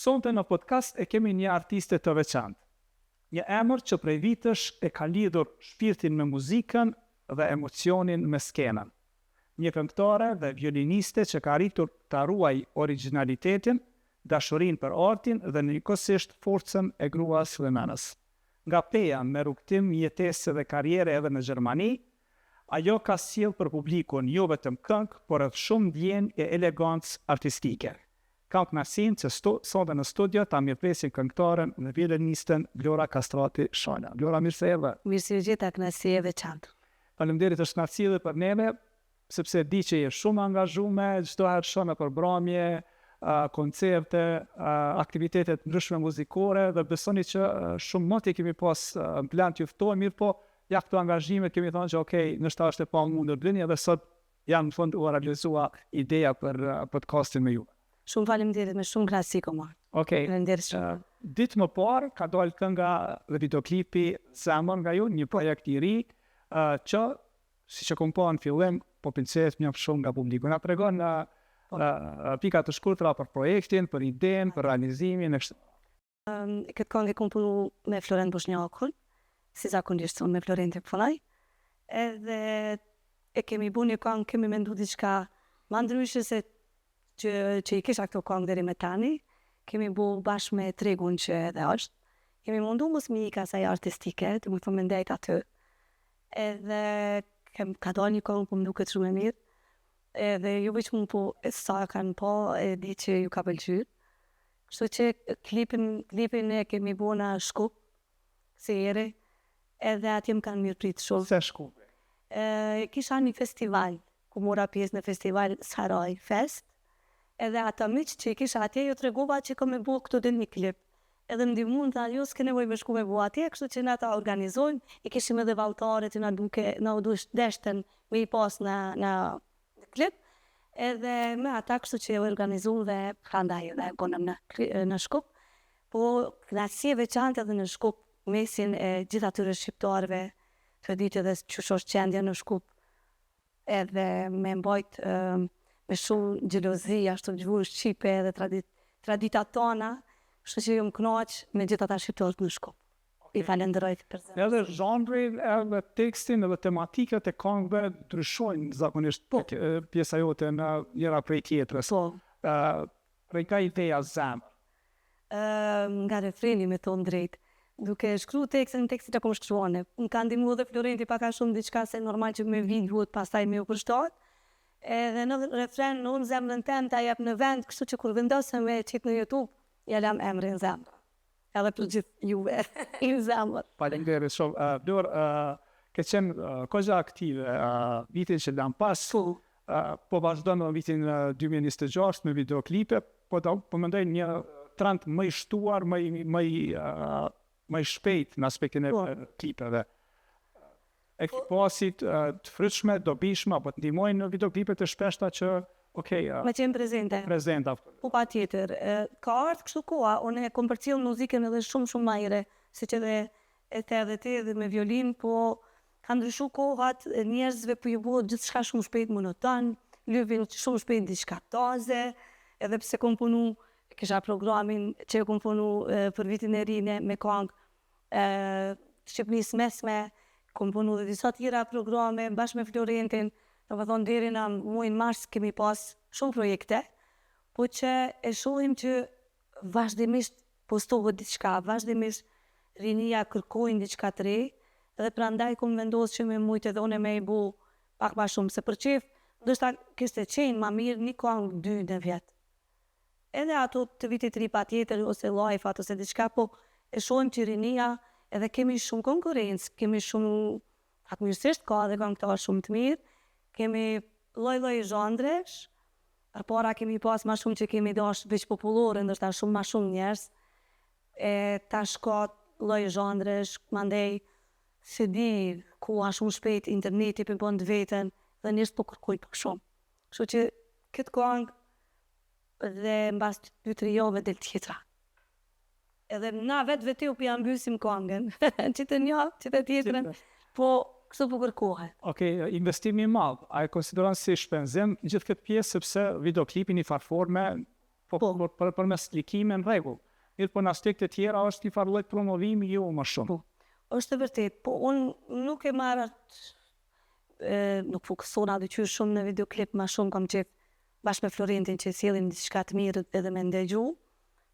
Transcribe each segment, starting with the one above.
Sonte në podcast e kemi një artiste të veçantë. Një emër që prej vitesh e ka lidhur shpirtin me muzikën dhe emocionin me skenën. Një këngëtare dhe violiniste që ka arritur ta ruajë origjinalitetin, dashurinë për artin dhe njëkohësisht forcën e gruas dhe nënës. Nga Peja me rrugëtim jetese dhe karriere edhe në Gjermani, ajo ka sjellë për publikun jo vetëm këngë, por edhe shumë ndjenjë e elegancë artistike. Kam kënaqësinë që sonte në studio ta mirëpresim këngëtaren dhe violinisten Vlora Kastrati Shala. Vlora, mirë se erdhe. Mirë se ju gjeta, kënaqësi e veçantë. Faleminderit, është kënaqësi edhe për neve, sepse e di që je shumë e angazhume, çdo herë shoh nëpër mbrëmje, koncerte, aktivitete të ndryshme muzikore dhe besoni që shumë mot e kemi pas në plan t'ju ftojmë, mirëpo ja këto angazhimet kemi thonë që okej, ndoshta është e pamundur të vini edhe sot ja në fund u realizua ideja për podcastin me ju. Shumë faleminderit, me shumë kënaqësi kom ardhur. Okej. Faleminderit shumë. Ditë më parë ka dalë kënga dhe videoklipi Zemër nga ju, një projekt i ri që siç e kom pa në fillim, po pëlqehet mjaft shumë nga publiku. Na tregon po. pika të shkurtra për projektin, për idenë, për realizimin e kështu. Këtë këngë e kom punu me Florent Boshnjakun, si zakonisht unë me Florentin punoj. Edhe e kemi bu një këngë, kemi mendu diçka ma ndryshe se që, që i kisha këto këngë deri me tani. Kemi bu bashkë me tregun që edhe është. Kemi mundu mos mi ik asaj artistike, domethonë me ndejt aty. Edhe kem, ka dalë një këngë po më duket shumë e mirë. Edhe jo veç mu po sa kanë pa e di që ju ka pëlqy. Kështu që klipin, klipin e kemi bo në Shkup, si ere, edhe atje më kanë mirëprit shumë. Pse Shkupi? E, kisha një festival, ku mora pjesë në festival Saraj Fest, edhe ata miq që i kisha atje ju tregova që kam me bo këto ditë një klip. Edhe më ndihmuan, tha, jo s'ke nevojë me shku me bo atje, kështu që na ta organizojmë. I kishim edhe valltare që na duke, na u dush deshtën me i pas në në klip. Edhe me ata kështu që e organizuam dhe prandaj edhe e bonëm në në Shkup. Po kënaqësi e veçantë edhe në Shkup, mesin e gjithë atyre shqiptarëve, të ditë edhe qysh është gjendja në Shkup, edhe me mbajt me shumë xhelozi ashtu gjuhën shqipe edhe tradit, traditat tona, kështu që jam kënaq me gjithë ata shqiptarët në Shkup. I falenderoj për zemër. Edhe zhanri, edhe tekstin, edhe tematikat e këngëve ndryshojnë zakonisht po. pjesa jote në njëra prej tjetrës. Po. Prej ka ideja zemër? Nga refreni me thonë drejt. Duke shkru tekstin, tekstin e kom shkru unë. Më ka ndihmu edhe Florenti pak a shumë diçka se normal që me vi duhet pastaj me u përshtat. Edhe në refren unë zemrën tem ta jep në vend, kështu që kur vendosëm me qitë në YouTube, ja lam emrin zemra. Edhe për gjithë juve, në zemër. Faleminderit shumë. Uh, Vlorë, uh, ke qenë uh, goxha aktive uh, vitin që lam pas. Po. Uh, po vazhdon në vitin uh, 2026 me videoklipe, po do, po mendoj një trend më i shtuar, më i më i uh, më i shpejt në aspektin e po. klipeve. E ki pasi të frytshme, dobishme apo të ndihmojnë në videoklipet e shpeshta që okay, uh, Me qenë prezente. Prezente. Po patjetër. Ka ardhur kështu koha, unë e kom përcjell muzikën edhe shumë shumë ma herë, siç edhe e the edhe ti edhe me violinë, po ka ndryshu kohat, njerëzve po ju bëhet gjithçka shumë shpejt monoton, lypin shumë shpejt diçka taze, edhe pse kom punu, kisha programin që e kom punu për vitin e ri me kangë të Shqipënisë mesme, kom punu dhe disa tjera programe bashkë me Florentin, domethonë deri në muajin mars kemi pas shumë projekte, po që e shohim që vazhdimisht postohet diçka, vazhdimisht rinia kërkojnë diçka të re, dhe prandaj kom vendosë që me mujtë edhe une me i bu pak ma shumë, se për qef, ndoshta kishte qenë ma mirë një kangë dy në vjet. Edhe ato të vitit të ri patjetër ose live-at ose diçka, po e shohim që rinia edhe kemi shumë konkurrencë, kemi shumë fatmirësisht ka edhe këngëtarë shumë të mirë, kemi lloj-lloj zhanresh, Përpara kemi pas ma shumë që kemi dash veç popullore, ndoshta shumë ma shumë njerëz, e tash ka lloj zhanresh, mandej se di, koha shumë shpejt, interneti po bën të veten dhe njerëzit po kërkojnë pak shumë. Kështu që këtë kangë dhe mbas 2-3 javëve del tjetra. Edhe na vetë vetiu po ja mbysim kangën. Që të një, që të tjetrën, po kështu po kërkohet. Okej, investimi i madh, a e konsideron si shpenzim gjithë këtë pjesë sepse videoklipi në një farë forme? Po, po. Për, për, përmes klikime në rregull. Mirëpo në aspekte tjera është një farë lloj promovimi jo më shumë. Po. Është e vërtetë, po unë nuk e marr atë nuk fokusohna diqysh shumë në videoklip, ma shumë kam qef bashkë me Florentin që sjellim diçka të mirë edhe me ndëgju.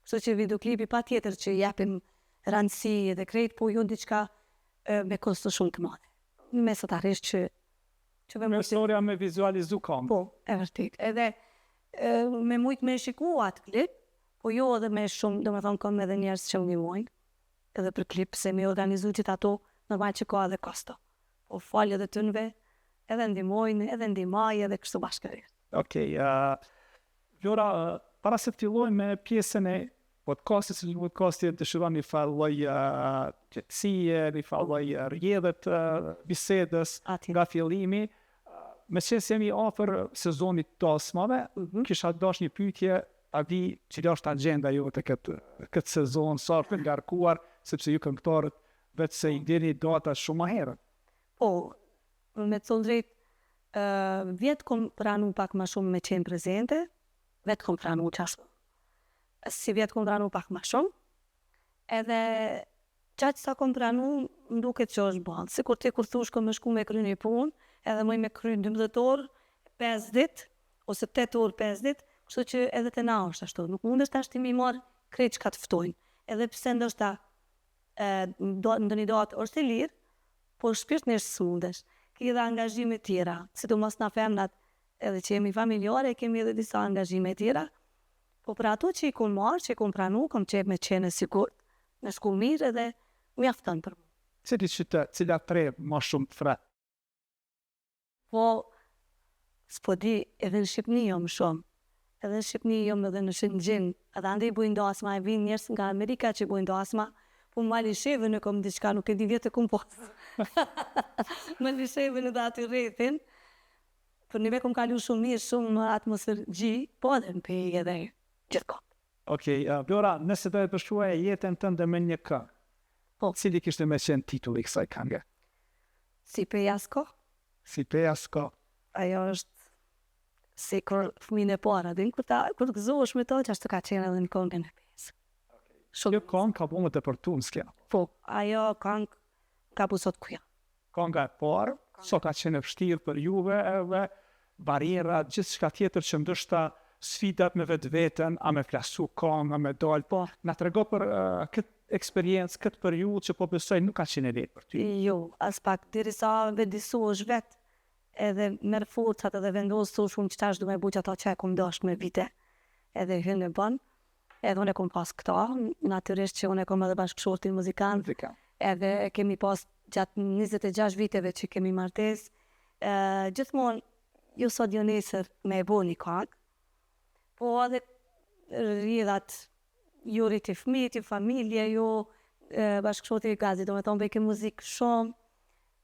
Kështu që videoklipi patjetër që i japim rëndësi edhe krejt, po jo diçka me kosto shumë të madhe. Mesatarisht që që me Kryesorja me vizualizu kangën. Po, e vërtet. Edhe e, me mujt me shiku atë klip, po jo edhe me shumë, do me thonë kom edhe njerëz që më ndihmojnë, edhe për klip, se me organizu gjithë ato, normal që ka edhe kosto. Po falë edhe tynve, edhe ndihmojnë, edhe ndihmaj, edhe kështu bashkërisht. Okej, uh, Vlora, uh, para se të fillojmë me pjesën e podcastit, se podcasti dëshiron një farë lloj uh, qetësie, një farë lloj rrjedhe të uh, bisedës Atje. nga fillimi. Uh, me qenë se jemi afër sezonit të dasmave, mm -hmm. kisha dash një pyetje, a di cila është agjenda jote këtë këtë sezon, sa është ngarkuar, sepse ju këngëtarët vetë se i dini data shumë më herët. Po, me të thonë drejt, uh, vjet kom pranu pak ma shumë me qenë prezente, vetë kom pranu qashtu. Si vjet kom pranu pak ma shumë, edhe qaq sa kom pranu, më duket që është ballë. Sikur ti kur thush kom me shku me kry një punë, edhe muj me kry 12 orë, 5 dit, ose 8 orë 5 dit, kështu që edhe te na është ashtu. Nuk mundesh tash ti mi marr krejt çka të ftojnë. Edhe pse ndoshta e, do, ndonjë datë është e lirë, po shpirtnisht s'mundesh. Ki edhe angazhime tjera, sidomos na femrat, edhe që jemi familjare, kemi edhe disa angazhime tjera. Po për ato që i kom marrë, që i kom pranu, kom qef me qenë e sigurt, me shku mirë edhe mjafton për mu. Cili qytet, cila trevë ma shumë të thret? Po, s'po di, edhe në Shqipni jom shumë. Edhe në Shqipni jom edhe në Shëngjin. Edhe andej bujnë dasma, e vinë njerëz nga Amerika që bujnë dasma, po Malishevën e kom diçka, nuk e di vjet e kom pas. Malishevën edhe aty rrethin. Për neve kom kalu shumë mirë, shumë atmosferë gji, po edhe në Pejë edhe gjithkund. Okej, uh, Vlora, nëse do e përshkruaje jetën tënde me një këngë, Po. cili kishte me qenë titulli i kësaj kënge? Si Peja s'ka, Si Peja s'ka. ajo është si kur fëmijën e parë, din kur ta kur të gëzohesh me to, që ashtu ka qenë edhe në këngën e Pejës. Shumë. Kjo këngë ka bu me depërtu në skenë. Po, ajo këngë ka bu sot ku jam. Kënga e parë, sa ka qenë e vështirë për juve edhe barriera, gjithçka tjetër që ndoshta sfidat me vetveten, a me plasu këngë, a me dal, Po. Na trego për uh, këtë eksperiencë, këtë periudhë që po besoj nuk ka qenë e lehtë për ty. Jo, as pak, derisa vetëdisohesh vet, edhe merr forcat edhe vendos thosh unë qetash du me bu qato që e kom dash me vite, edhe hyn e bën. Edhe unë e kom pas këta, natyrisht që unë e kom edhe bashkëshortin muzikant, Muzikant. edhe e kemi pas gjatë 26 viteve që kemi martesë, ë gjithmonë jo sot jo nesër me e bo një kangë, po edhe rrjedhat ju rriti fëmijët, ju familje, ju e, bashkëshorti i gazit, do me thonë bëjke muzikë shumë,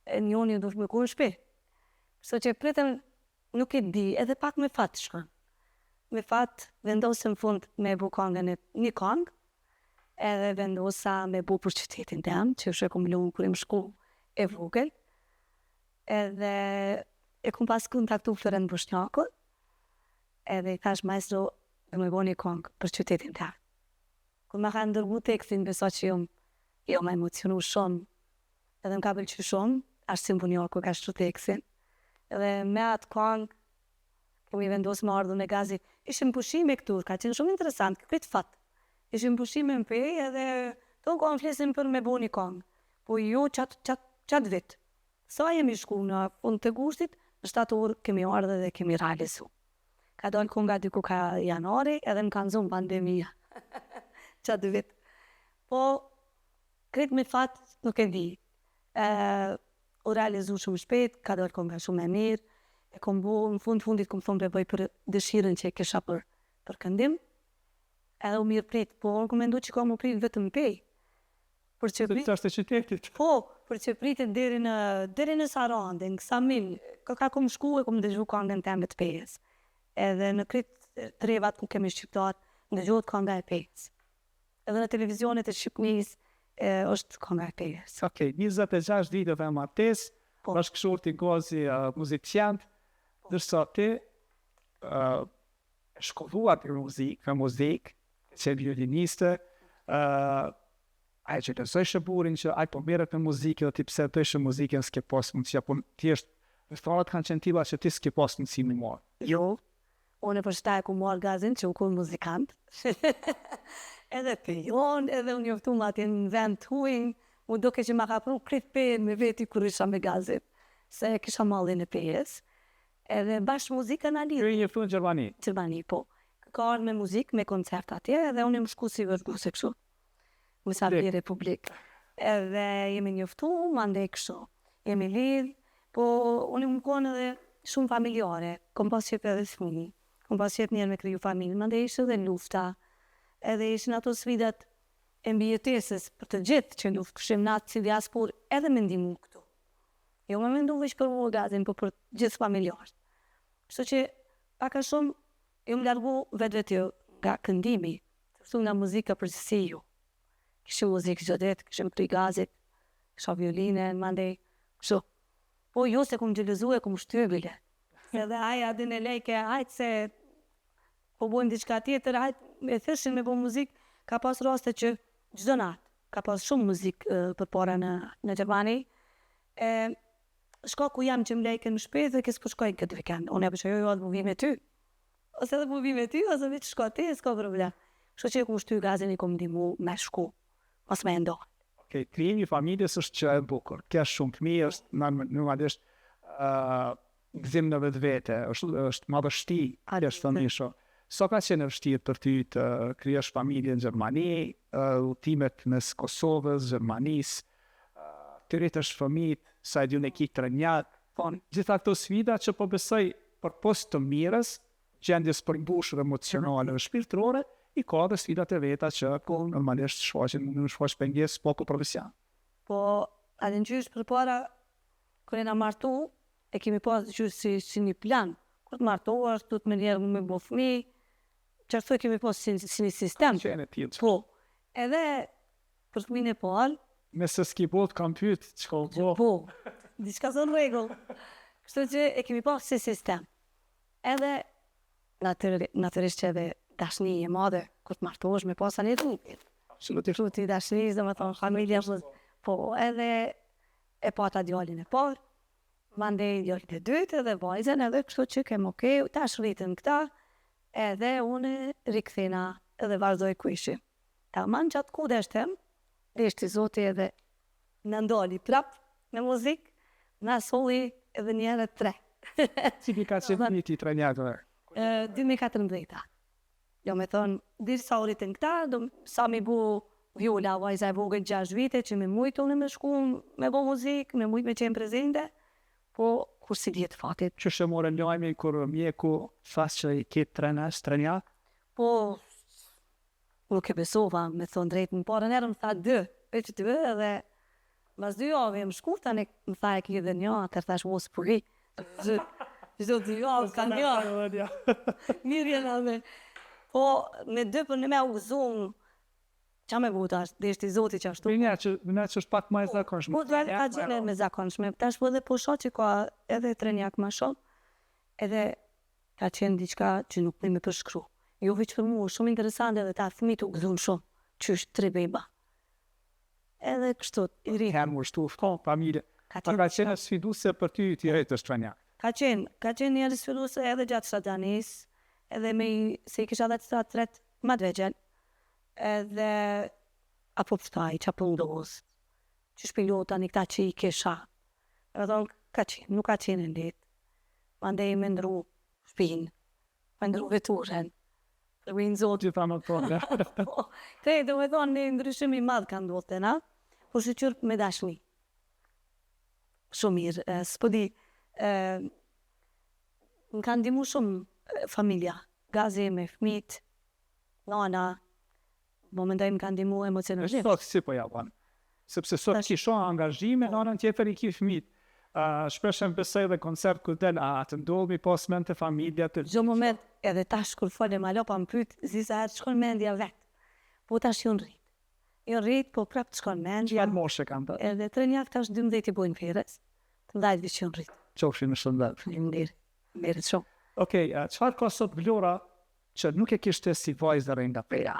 e njoni duhet me ku në shtëpi. Kështu që pritëm, nuk e di, edhe pak me fat shkon. Me fat vendosëm në fund me bu kangën e një kangë, edhe vendosa me bu për qytetin tem, që është e kom lunë kur im shku e vogël. Edhe e kom pas kontaktu Florent Boshnjakun, edhe i thash maestro, do me bo një kangë për qytetin tem. Kur ma kanë dërgu tekstin, beso që jom, jom emocionu shumë, edhe më ka pëlqy shumë, Arsim Bunjaku ka shkru tekstin. Edhe me atë kangë kemi vendosur me ardhur me Gazi. Ishim pushime këtu, ka qenë shumë interesant, këtë fat. Ishim pushime në Pejë edhe tonë kohën flesim për me bo një kangë. Po jo qatë qat, qat vit. Sa jemi shku në fund të gushtit, në shtator kemi ardhur dhe kemi realizu. Ka dalë konga diku ka janari edhe më kanë zonë pandemia. Qatë vit. Po, krejt me fat nuk e di. E, u realizu shumë shpejt, ka dalë konga shumë e mirë. E kom bo, në fund fundit kom thonë pe bëj për dëshirën që e kisha për, për këndim. Edhe u mirë prit, po unë kom mendu që ka më prit vetëm në Pejë. Për që prit, Sepse është e qytetit. po, për që pritet deri në deri në Sarandë, në Ksamil, ka ka kom shku e kom dëgju kangën teme të Pejës. Edhe në krejt trevat ku kemi shqiptar, dëgjohet kanga e Pejës. Edhe në televizionet e Shqipërisë e, është kanga e Pejës. Okej, 26 vite dhe martesë, Po. bashkëshorti Gazi uh, muziciant, ndërsa ti uh, e shkolluar për muzikë, me muzikë, qe violiniste, uh, a e xhelozojshe burrin që ai po merret me muzikë dhe ti pse dojshe muzikën s'ke pas mundësi apo thjesht rrethanat kanë qenë tilla që ti s'ke pas mundësi me marr. Jo, unë për shta e ku marrë Gazin që u kon muzikant. edhe pejon, edhe u njoftum atje në vend të huj, mu doke që ma ka pru krejt Pejën me veti kur isha me Gazin, se e kisha mallin e Pejës. Edhe bash muzika na lidh. Ju je njoftu në Gjermani? Gjermani, po. Ka ardhë me muzikë, me koncert atje, edhe unë jam shku si vëzhguese kështu. Mysafire publik. Edhe jemi njoftu, mandej kështu. Jemi lidh, po unë jam kon edhe shumë familjare, kom pas qef edhe fëmijë, kom pas qef njëherë me kriju familje, mandej ishte edhe lufta, edhe ishin ato sfidat e mbijetesës për të gjithë që luftshim na si diasporë edhe me ndihmu këtu. Jo me mendu veç për mua Gazin, po për gjithë familjarët. Kështu që pak a shumë jom largu vetvetiu nga këndimi, kështu nga muzika përgjithësi jo. Kishim muzikë çdo ditë, kishim prej Gazit, kisha violinën, mandej kështu. Po jo se kum xhelozu e kum shty bile. Se edhe ai a din e lejke, hajt se po bojmë diçka tjetër, hajt e thirrshin me bo muzikë, ka pas raste që çdo natë ka pas shumë muzikë përpara në në Gjermani. E shkaku jam që më lejke në shtëpi dhe s'po shkoj këtë vikend. Unë ja pëlqej jo, jo, po vi me ty. Ose edhe po vi me ty, ose veç shko ti, s'ka problem. Kështu që e kum shty Gazin i kum ndihmu me shku, mos me e ndal. Okej, krijimi i familjes është gjë e bukur. Ke shumë fëmijë është normalisht ë gëzim në vetvete, është është madhështi, është fëmijë shumë. Sa ka qenë e vështirë për ty të krijosh familje në Gjermani, udhëtimet mes Kosovës, Gjermanisë, të rritësh fëmijët, sa e di unë e ki trenjak, po, gjitha këto sfida që po besoj përpos të mirës, gjendjes përmbushur emocionale dhe shpirtërore, i ka edhe sfidat e veta që po normalisht shfaqen, mund të shfaqen pengesë po profesion. Po, a din qysh përpara Kur jena martu, e kemi pas qysh si, si një plan. Kur të martohesh, duhet menjëherë me bo fëmi, qashtu e kemi pas si, si një sistem. Qenë e tillë. Po, edhe për fëmin e parë. Nëse s'ki bo, të kam pyet, çka u bo? Po, diçka s'o në rregull. Kështu që e kemi pas si sistem. Edhe natyr, natyrisht që edhe dashni e madhe, kur të martohesh me pas një rrugë. Absolutisht. Kështu ti dashni, domethonë, familja, po, edhe e pata djalin e parë, mandej djalin e dytë edhe vajzën edhe kështu që kem ok, tash rritën këta, edhe unë rikthena edhe vazhdoj ku ishim. Taman qatë ku deshtem, deshti zoti edhe na ndali prap me muzikë, na solli edhe një herë tre. Cili ka qenë viti i trenjakëve? 2014-a. Do me thonë, deri sa u rritën këta, do, sa mi bu Viola, vajza e vogël 6 vite, që me mujtë unë me shku me bo muzikë, me mujtë me qenë prezente, po kur s'i dihet fatit. Qysh e more lajmin kur mjeku tha që i ke tre trenjak? Po, nuk e besova, me thonë drejt, në parën herë më tha dy, veç dy edhe mas dy javë jem shku, tani më tha e ki edhe një, atëherë thash mos po ri. Çdo dy javë ka një. Mirë jena me. Po, me dy për një me u gëzum, qa me bu tash, deshti zoti qashtu. Një që, një që është pak më e zakonshme. Po, ka qenë e zakonshme. Tash po edhe po shoh që ka edhe trenjak ma shumë, edhe ka qenë diçka që nuk muj me përshkru. Jo veç për mua, shumë interesante edhe ta fëmijët u gëzun shumë, qysh tre beba. Edhe kështu, i rrit. Herë më shtu, po, familje. Ka qenë, ka qenë sfiduese për ty t'i rritësh trenjak? Ka qenë, ka qenë një herë sfiduese edhe gjatë shtatzanisë, edhe me i, se i kisha dhe të tret ma të vegjël, edhe apo pështaj, qa po ndodh, qysh po i lo tani këta që i kisha. Me thonë, ka qenë, nuk ka qenë e lehtë. Mandej me ndru shpinë, me ndru veturën, për me i nxonë. Gjitha më thonë. Po, krejt, do me thonë, një ndryshim i madh ka ndodhë te na, po shyqyr me dashni. Shumë mirë, s'po di, më ka ndihmu shumë familja, Gazi me fëmijët, nana, Po mendoj më ka ndihmu emocionalisht. Sot si po ja bën? Sepse sot ki shumë angazhime, në anën tjetër i ki fëmijët. Uh, shpesh e besoj edhe koncert ku del, a të ndodh mi pas mend te familja të Çdo moment, edhe tash kur folëm alo pa më pyet, zi sa herë të shkon mendja vet. Po tash janë rrit. Janë rrit, po prap të shkon mendja. Çfarë moshe kanë tash? Edhe trenjak tash 12 i bojnë verës. Të mëdhajt veç janë rrit. Qofshin me shëndet. Faleminderit. Faleminderit shumë. Okej, okay, çfarë ka sot Vlora? që nuk e kishte si vajzë e re nga Peja?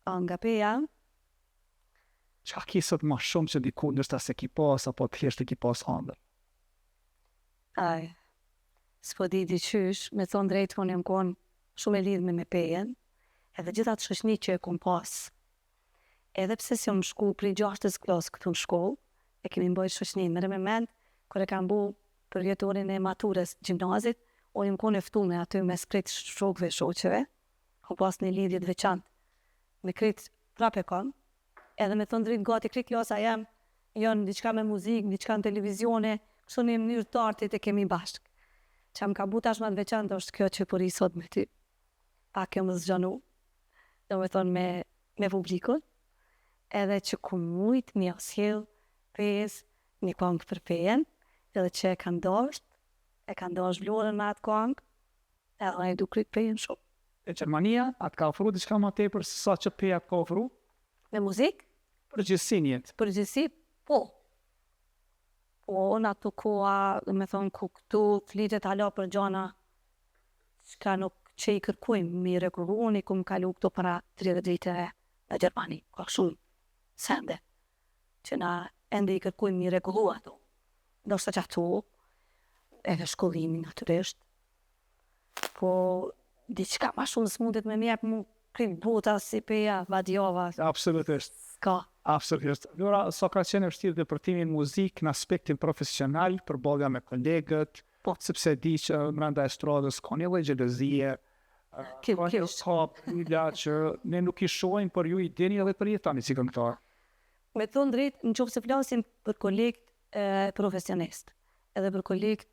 A, nga Peja? Çka ki sot ma shumë që diku ndoshta s'e ki pas apo thjesht e ki pas andërr? Ai, s'po di diqysh, me thonë drejt unë jam kon shumë e lidhme me Pejën, edhe gjithë atë shoqni që e kom pas, edhe pse s'jom shku prej gjashtës klasë këtu në shkollë, e kemi mbajt shoqninë, merre me mend kur e kam bo përvjetorin e maturës gjimnazit, unë jom kon e ftume aty mes krejt shokëve e shoqeve, kom pas një lidhje të veçantë me krejt prapë e kam, edhe me thonë drejt gati krejt klasa jem janë diçka me muzikë, diçka në televizione, kështu një mënyrë të artit e kemi bashkë. Çka më ka bu tash ma të veçantë është kjo që po rri sot me ty. Pak jom zgjanu, do me thonë me me publikun, edhe që kom mujt me ja sjell Pejës një kongë për Pejën, edhe që e kanë dasht, e kanë dasht Vlorën me atë kongë, edhe unë e du krejt Pejën shumë. E Gjermania, a të ka ofru diçka ma tepër se sa që Peja të ka ofru? Me muzikë? Përgjithësi në jetë. Përgjithësi, po. Po, në ato koha, do me thonë, ku këtu flitet hala për gjana çka nuk që i kërkojmë mi rregullu, unë i kom kalu këto para 30 viteve në Gjermani, ka shumë sende që na ende i kërkojmë mi rregullu ato. Ndoshta që ato, edhe shkollimi natyrisht, Po diçka ma shumë s'mundet me m'jep mu krejt bota si Peja badjava. Absolutisht. S'ka. Absolutisht. Vlora, sa ka qenë e vështirë depërtimi në muzikë në aspektin profesional, përballja me kolegët, po. sepse e di që brenda estradës ka një lloj xhelozie, Kjo, ka kjo. ka pyla që ne nuk i shohim, por ju i dini edhe përjetoni si këngëtar. Me thonë drejt, në qoftë se flasim për kolegët profesionistë, edhe për kolegët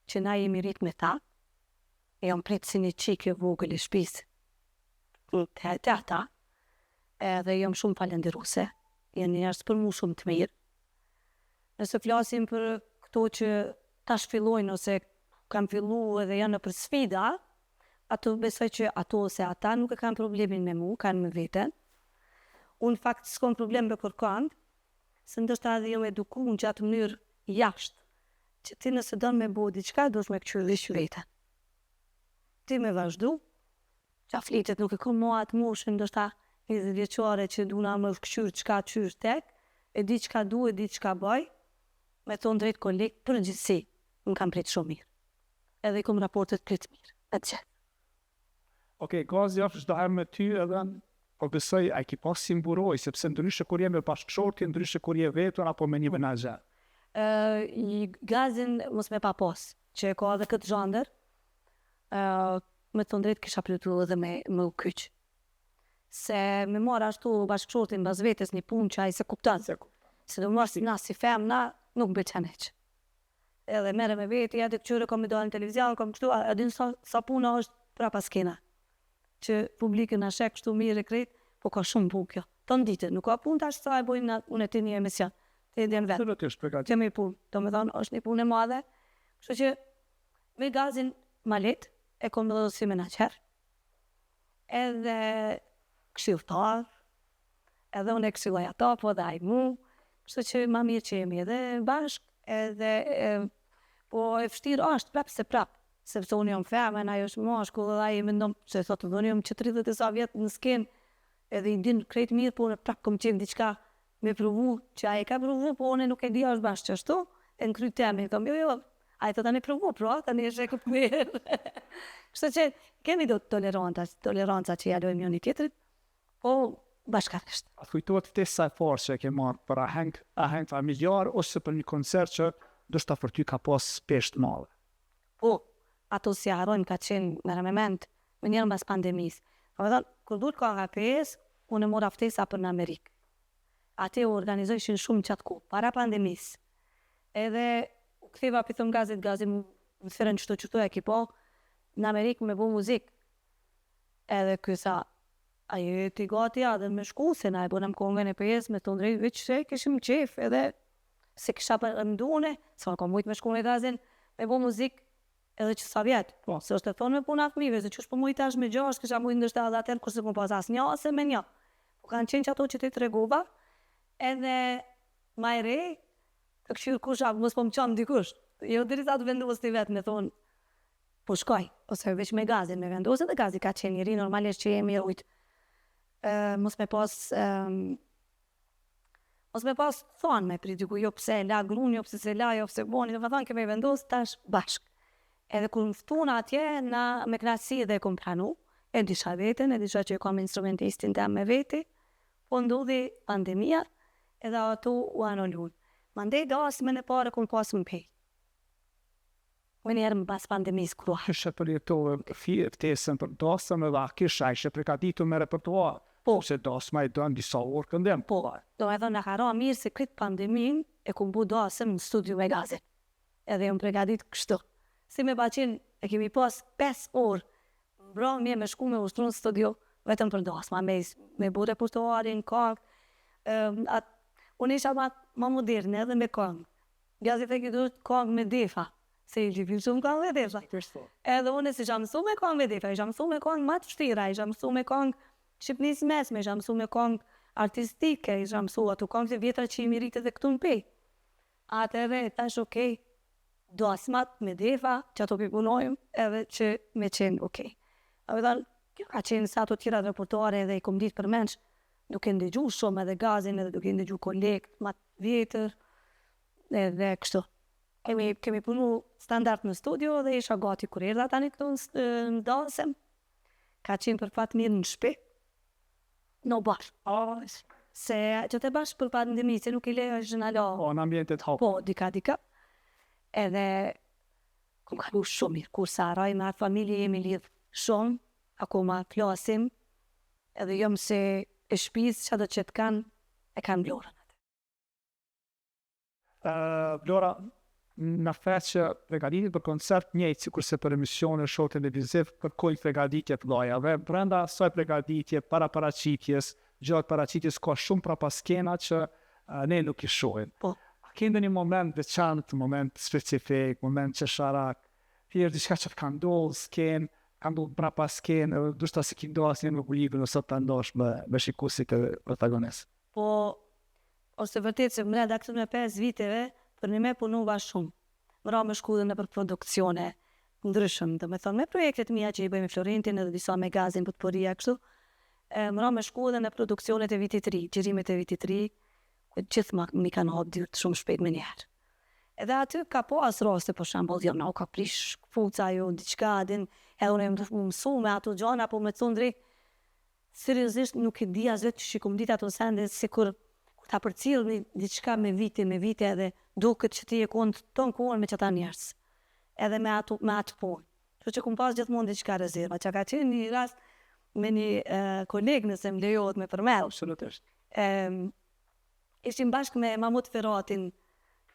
që na jemi rrit me ta, e jam prit si një çikë e vogël e shpisë te, te ata, edhe jam shumë falenderuse, janë njerëz për mu shumë të mirë. Nëse flasim për këto që tash fillojnë ose kanë fillu edhe janë nëpër sfida, ato besoj që ato ose ata nuk e kanë problemin me mu, kanë me veten. Unë në fakt s'kam problem me kërkand, se ndoshta edhe jam eduku në qatë mënyrë jashtë, që ti nëse don me bo diçka duhesh me kqyr veç veten. Ti me vazhdu, ça flitet nuk e kom mo atë moshën ndoshta 20 vjeçare që duna me kqyr çka qysh tek, e di çka du, e di çka baj, me thonë drejt kolegët përgjithësi më kanë prit shumë mirë. Edhe i kom raportet krejt mirë me të gjithë. Ok, Gazi është çdo herë me ty edhe po besoj a e ki pas si mburojë, sepse ndryshe kur je me bashkëshortin, ndryshe kur je vetën apo me një menaxher. Ë i Gazin mos me pa pas, që e ka edhe këtë zhandër, ë me thonë drejt kisha preferu edhe me me u kyç. Se me marr ashtu bashkëshortin mbas vetes një punë që ai s'e kupton. S'e kupton. Sidomos na si femna nuk m'pëlqen hiç. Edhe merre me veti, edhe këqyre kom me dalë në televizion, kom kështu, a din sa sa puna është prapa skena. Që publiku na sheh kështu mirë e krejt, po ka shumë punë kjo. Ton ditën, nuk ka punë tash sa e bojmë na unë e ti një emision. Ti e din vetë. Absolutisht, përgatit. Kemi punë, domethonë është një punë e madhe. Kështu që me Gazin ma lehtë, e kom edhe si menaxher. Edhe këshilltar, edhe unë e këshilloj ato, po edhe ai mu, kështu që ma mirë që jemi edhe bashkë, edhe e, po e vështirë është prapë se prapë, sepse unë jam femën, ai është mashkull edhe ai mendon se thotë unë jam që 30 e sa vjet në skenë, edhe i din krejt mirë, po unë prapë kom qenë diçka me provu, që ai e ka provu, po unë nuk e di a është bash qashtu, e në kry temi, thom jo jo, ai thotë tani provu, pra, tani e sheh këtë mirë. Kështu që kemi do toleranca, toleranca që ja lojmë njëri tjetrit, po bashkarisht. A të kujtohet ftesa e parë që e ke marrë për aheng, aheng familjar ose për një koncert që ndoshta për ty ka pas peshë të madhe? Po, ato s'i harrojmë ka qenë, merre me mend, menjëherë mbas pandemisë. Domethënë, kur dul kanga e Pejës, unë mora ftesa për në Amerikë. Aty u organizojshin shumë qatë kohë, para pandemisë. Edhe u ktheva pi thom Gazit, Gazi mu më thirrën qëtu qëtu e ki po, në Amerikë me bo muzikë. Edhe ky tha, a je ti gati a dhe me shku, se na e bonëm kongën e Pejës, me thonë drejt, veç se kishim qef, edhe se kisha përmendu une, se unë kom mujt me shku me Gazin, me bo muzikë edhe që sa vjet. Po. Se është e thonë me puna fëmijëve, se qysh po muj tash me gjashtë, kisha mujt ndoshta edhe atëherë kur s'e kom pas asnjë ose me një. Po kanë qenë qato që ti tregova, edhe ma e re, të kqyr kush a mos po më qan dikush. Jo derisa të vendos ti vet me thonë. Po shkoj, ose veç me Gazin me vendos edhe Gazi ka qenë njeri normalisht që jemi rujt. Mos me pas mos me pas thonë me prit diku jo pse e la grun, jo pse s'e la, jo pse boni, domethonë kemi vendos tash bashk. Edhe kur më ftun atje, na me knaqësi dhe e kom pranu, e disha veten, e disha që e kam instrumentistin tem me veti, po ndodhi pandemia edhe ato u anulun. Mandej dasmën e parë e kom pas në Pejë. Menjëherë mbas pandemisë kur u hap. Qysh e përjetove ftesën për dasëm edhe a kishe, a ishe pregatitur me repertoar? Po. Sepse dasma i don disa orë këndim. Po. Domethonë na ka ra mirë se krejt pandeminë e kum bo dasëm në studio me Gazin. Edhe jom pregatit kështu. Si me pa qenë e kemi pas 5 orë mbrëmje me shku me ushtru në studio vetëm për dasma, me me bo repertoarin, kangë. At, unë isha ma ma moderne edhe me kangë. Gazi the ki duhet kangë me defa, se i lipin shumë kangë me defa. Edhe unë s'isha mësu me kangë me defa, isha mësu me kangë ma të vështira, isha mësu me kangë Shqipnisë mesme, isha mësu me kangë artistike, isha mësu ato kangë të vjetra që jemi rritë edhe këtu në Pejë. Atëherë thash okej, dasmat me defa, që ato pi punojmë edhe që me qenë okej. Domethonë, kjo ka qenë sa ato tjera repertuare edhe i kom ditë përmendsh, duke ndëgju shumë edhe Gazin edhe duke ndëgju kolegët ma të vjetër edhe kështu. Kemi, kemi punu standard në studio dhe isha gati kur erdha tani këtu në dasëm. Ka qenë për fat mirë në shpi, në oborr. Se që të bash për pandemi, se nuk i lejojshin hala. Po, në ambiente të hapura. Po, dika dika. Edhe kom kalu shumë mirë, kurrë s'e harroj me atë familje jemi lidh shumë, akoma flasim, edhe jom si e shpisë, çado që të kanë, e kanë Vlorën atë. Vlora, na the që pregaditjet për koncert njëjtë sikurse për emisione, show televiziv, kërkojnë pregaditje të mëdha dhe brenda asaj pregaditje, para paraqitjes, gjatë paraqitjes ka shumë prapaskena që ne nuk i shohim. Po. A ke ndonjë moment veçantë, moment specifik, moment qesharak, thjesht diçka që të ka ndodhur në skenë, ka ndodhur prapa skenë, edhe ndoshta s'e ki nda asnjëherë me publikun ose sot ta ndash me me shikuesit e protagonist. Po, është e vërtetë se mrenda këtyre 5 viteve përnime punova shumë. Më ra me shku edhe nëpër produksione të ndryshëm, domethonë me projektet mia që i bëj me Florentin edhe disa me Gazin Potporia kështu. E, më ra me shku edhe në produksionet e vitit të ri, xhirimet e vitit të ri, ku gjithë ma m'i kanë hapë dyert shumë shpejt menjëherë. Edhe aty ka pas raste për shembull, jo na u ka prish këpuca jo diçka, din, edhe unë jam duke u mësu me ato gjana, po me të thonë drejt, seriozisht nuk e di as vetë qysh i kom ditë ato sende, sikur kur ta përcjell një diçka me vite me vite edhe duket që ti je kon ton kohën me qata njerëz, edhe me ato me atë punë. Kështu që kom pas gjithmonë diçka rezerva, që ka qenë një rast me një koleg nëse më lejohet me përmend. Absolutisht. Ishim bashkë me Mamut Feratin,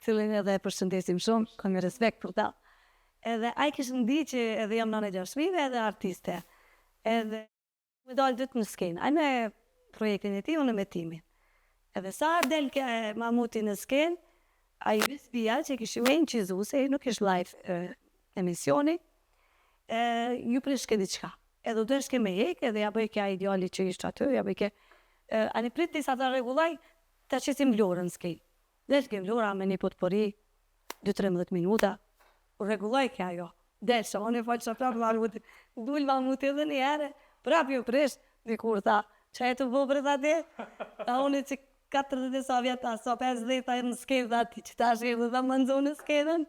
cilin edhe e përshëndesim shumë, kam një respekt për ta. Edhe ai kish ndi që edhe jam nënë e gjashtë fëmijëve edhe artiste. Edhe me dalë dytë në skenë, ai me projektin e tij, unë me timin. Edhe sa del ke Mamuti në skenë, ai USB-a që kishim me inqizu, se nuk ish live emisioni, e, ju prishke diçka. Edhe u deshke me hek, edhe ja bëjke ai djali që ishte aty, ja bëjke, ani pritni sa ta rregulloj, ta qesim Vlorën në skenë. Delke Vlora me një potpori, 2-13 minuta, u rregullojke ajo. Delsha, unë e folsha prapë Mamuti, dul Mamuti edhe një herë, prapë ju prish, dikur tha, ça je tu bo bre tha ti? Tha unë që 40 e sa vjet, a sa 50 tha në skenë, tha ti që tash je dhe më nxonë në skenën,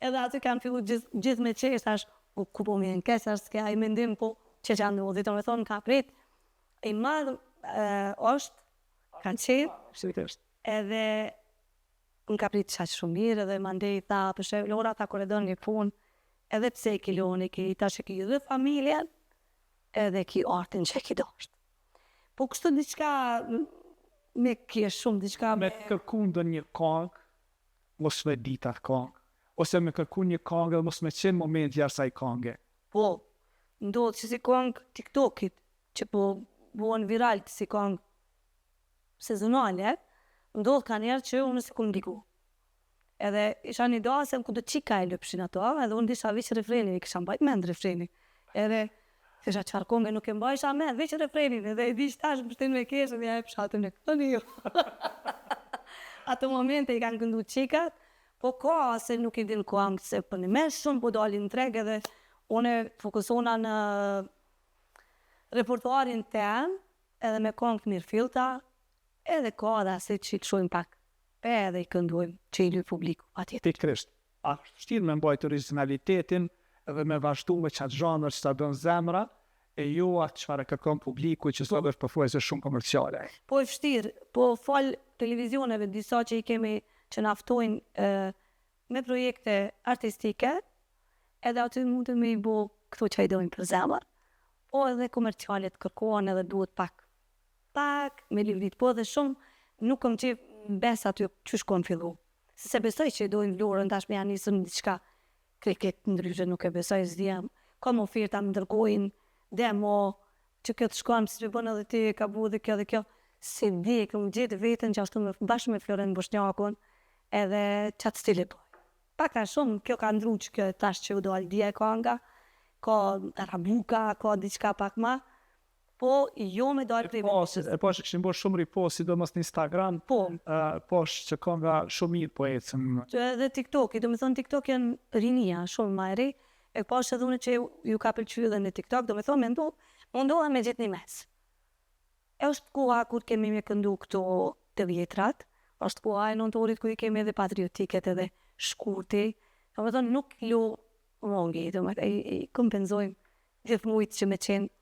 edhe aty kanë fillu gjithë gjith me qesh, thash, u ku po më vjen keq, thash, s'ke ai mendim, po që që ndodhi, do me thonë, ka prit, i madh është, ka qenë, Absolutisht. edhe më ka prit qaq shumë mirë, edhe mandej tha, për shembull, Vlora tha kur e don një punë, edhe pse e ki lon, e ki tash e ki edhe familjen, edhe ki artin që e ki dashtë. Po kështu diçka me kesh shumë diçka Me kërku ndonjë kangë, mos me dit atë kangë, ose me kërku një kangë dhe mos me qenë momenti i asaj kange. Po, ndodh që si kangë TikTokit, që po bëhen viral si kangë sezonale, ndodh ka njerë që unë s'e kum ndigu. Edhe isha një dasëm ku do qika e lypshin ato, edhe unë disha veç refrenin, e kisha mbajt mend refrenin. Edhe thesha çfarë konge nuk e mbajsha mend, veç refrenin, edhe e di që tash më shtin me kesh, edhe ja e pshatën e këtëni jo. Ato momente i kanë këndu qikat, po ka se nuk i din kangë, se për një mes shumë po dalin në treg edhe Unë fokusona në repertuarin tem, edhe me kongë të mirëfillta, edhe ka edhe që i lëshojmë pak pe edhe i këndojmë që i lyp publiku, patjetër. Pikërisht. A është vështirë me mbajt origjinalitetin edhe me vazhdu me qatë zhanër që ta don zemra, e jo atë çfarë e kërkon publiku që sot është pothuajse shumë komerciale? Po e vështirë, po falë televizioneve disa që i kemi që na ftojnë me projekte artistike, edhe aty mundem me i bo këto që i dojnë për zemër, po edhe komercialet kërkohen edhe duhet pak pak me livrit, po edhe shumë nuk kom qef mbes aty qysh kom fillu. Se s'e besoj që e dojnë Vlorën tash me ja nisë diçka krejt ndryshe nuk e besoj s'di jam kam oferta më dërgojnë demo që kjo të shkon pse s'e bën edhe ti ka bu edhe kjo dhe kjo s'e di e kam gjetë veten që ashtu me bashkë me Florent Boshnjakun edhe qat stil e boj. Pak a shumë kjo ka ndru që kjo tash që u dal dje kanga ka darabuka ka diçka pak ma Po, jo me dalë prej vetes. E pash që kishin bërë shumë repost, sidomos në Instagram. Po. Pash që kënga shumë mirë po ecën. Që edhe TikToki, do me thonë TikTok janë rinia shumë ma e re, e pash edhe unë që ju ka pëlqy edhe në TikTok, do me thonë mendu, mundohem me gjetë një mes. E është koha kur kemi me këndu këto të vjetrat, është koha e nëntorit kur i kemi edhe patriotiket edhe shkurti, do me thonë nuk lo mangi, do me thonë i kompenzojmë gjithë mujtë që me qenë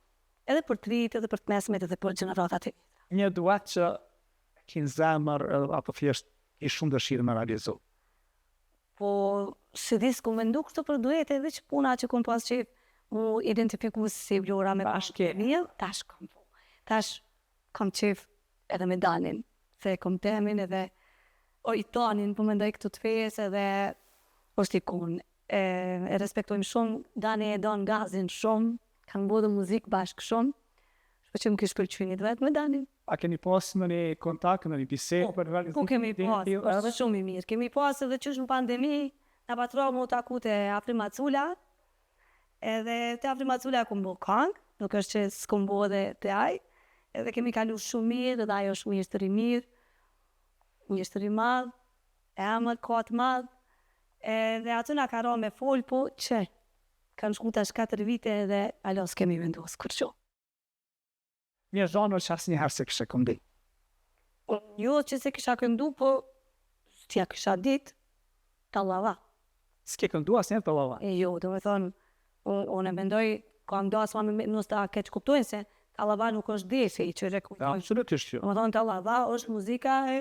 edhe për të rijtë, edhe për të mesmet, edhe për gjeneratat e vjetra. Një duet që e ki në zemër apo thjesht ke shumë dëshirë me realizu? Po, s'e di s'kom mendu kështu për duete, veç puna që kom pas qejf mu identifiku si Vlora me Tash ke. Tash kom po. Tash kom qejf edhe me Danin, se e kom temin edhe o i tanin, po mendoj këtu të fesë edhe është ikonë. E, e respektojmë shumë, Dani e don Gazin shumë, kanë bo dhe muzikë bashkë shumë, kështu që më kish pëlqy një duet me Danin. A keni pas ndonjë kontakt, ndonjë bisedë po, për realizimin? Po kemi pas, është shumë i mirë. Kemi pas edhe qysh në pandemi, na pat ra mu taku te Afrim Macula, edhe te Afrim Macula kum bo kangë, nuk është që s'kum bo edhe te ai, edhe kemi kalu shumë mirë, edhe ai është mjeshtër i mirë, mjeshtër i madh, emër ka të madh, edhe aty na ka ra me fol, po që kanë shku tash 4 vite edhe hala s'kemi vendos kurgjo. Një zhanër që asnjëherë s'e kishe këndu. Jo që s'e kisha këndu, po s'ja kisha dit, tallava. S'ke këndu asnjëherë tallava? E jo, do me thonë, unë e mendoj, kam dasma me mos ta keqkuptojnë se tallava nuk është defi që e kuptojnë. Absolutisht jo. Do me thonë, tallava është muzika e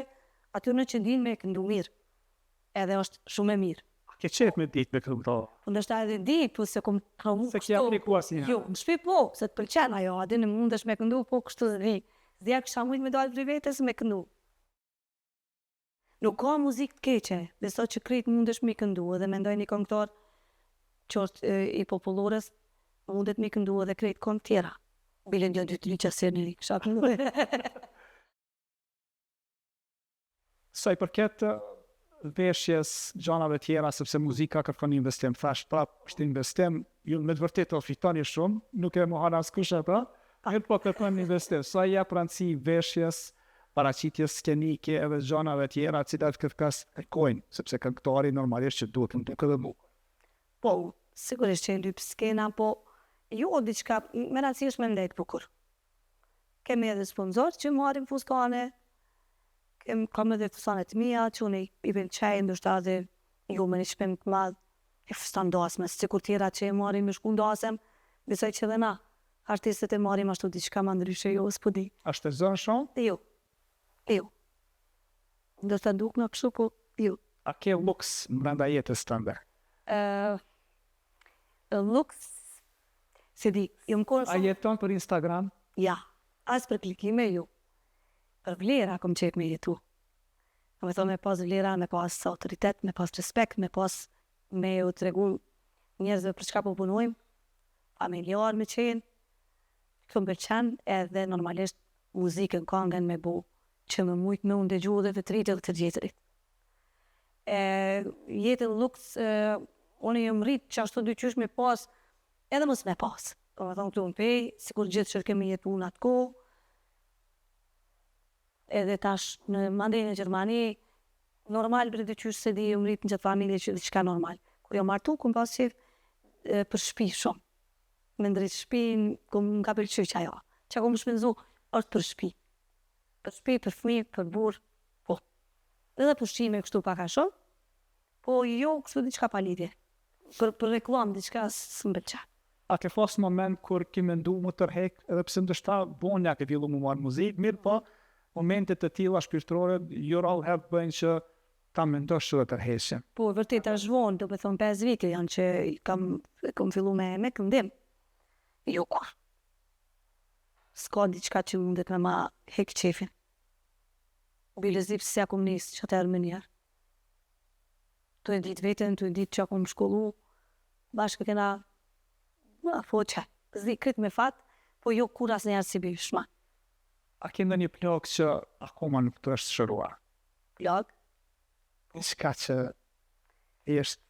atyre që dinë me këndu mirë. Edhe është shumë e mirë. A ke qejf me ditë me këndu tallava? Po ndoshta edhe di, po s'e kom provu kështu. S'e ke apliku asnjëherë? Jo, në shpi po, se të pëlqen ajo, a din mundesh me këndu, po kështu s'di. S'di a kisha mujt me dalë prej vetes me këndu. Nuk ka muzikë të keqe, besoj që krejt mundesh me këndu, edhe mendoj një këngëtar që është i popullores, mundet me këndu edhe krejt këngë tjera. Bile një, dy, tri që se një kisha këndu. Sa i përket veshjes, gjanave tjera, sepse muzika kërkon investim, thash prap është investim, ju me të vërtetë fitoni shumë, nuk e mohon askush atë, mirëpo kërkon investim. Sa i jep rëndësi veshjes, paraqitjes skenike edhe gjanave tjera, të cilat kërkas kërkojnë, sepse këngëtari normalisht që duhet të duket edhe bukur. Po, sigurisht që e lyp skena, po jo diçka, me rëndësi është me ndejt bukur. Kemi edhe sponsor që marrim fustane, kem, kam edhe fustane të mia që unë i pëlqej, ndoshta edhe jo me një çmim të madh, e fustan dasme, sikur tjera që e marrim me shku n'dasëm, besoj që edhe na, artistët e marrim ashtu diçka ma ndryshe, jo, s'po di. A shpenzon shumë? Jo. Jo. Ndoshta dukna kështu, po jo. A ke luks brenda jetës tënde? Ë luks s'e di, jom kon A jeton për Instagram? Ja, as për klikime jo. Për vlera kom qejf me jetu. Do me thonë me pas vlera, me pas autoritet, me pas respekt, me pas me u tregu njerëzve për çka po punojmë, familjar me qenë, kjo më pëlqen edhe normalisht muzikën, kangën me bo, që me mujt me u ndëgju edhe të rijtë edhe të vjetrit. E, jetën luks, e, unë jam rrit që ashtu dyqysh me pas, edhe mos me pas. Do me thonë këtu në Pejë, sikur gjithë që kemi jetu në atë kohë, edhe tash në mandej në Gjermani, normal bre dyqysh se di jam rrit në qat familje që diçka normal. Kur jam martu, kom pas qejf. për shpi shumë. Me ndreq shpinë, më ka pëlqy qajo. Çka kom shpenzu është për shpi. Për shpi, për fëmijë, për burrë, po. Edhe pushime kështu pak a shumë, po jo kështu diçka pa lidhje. Për, për reklamë diçka s'më pëlqen. A ke pas moment kur ke mendu mu tërhek, edhe pse ndoshta vonë ja ke fillu mu marrë muzikë, mirëpo momente të tilla shpirtërore jo rrallë herë të bëjnë që ta mendosh edhe tërheqjen. Po, vërtet tash vonë, do me thonë 5 vite janë që kam, kam fillu me, me këndim. Jo kurrë. S'ka diçka që mundet me ma hek qefin. Bile s'di pse s'ja kom nisë qatëherë menjëherë. Tu e ditë veten, tu e ditë që kom shkollu, bashkë kena, po që, s'di, krejt me fat, po jo kurrë asnjëherë si bi shma. A ke ndonjë plagë që akoma nuk të është shëruar? Plagë? Diçka që thjesht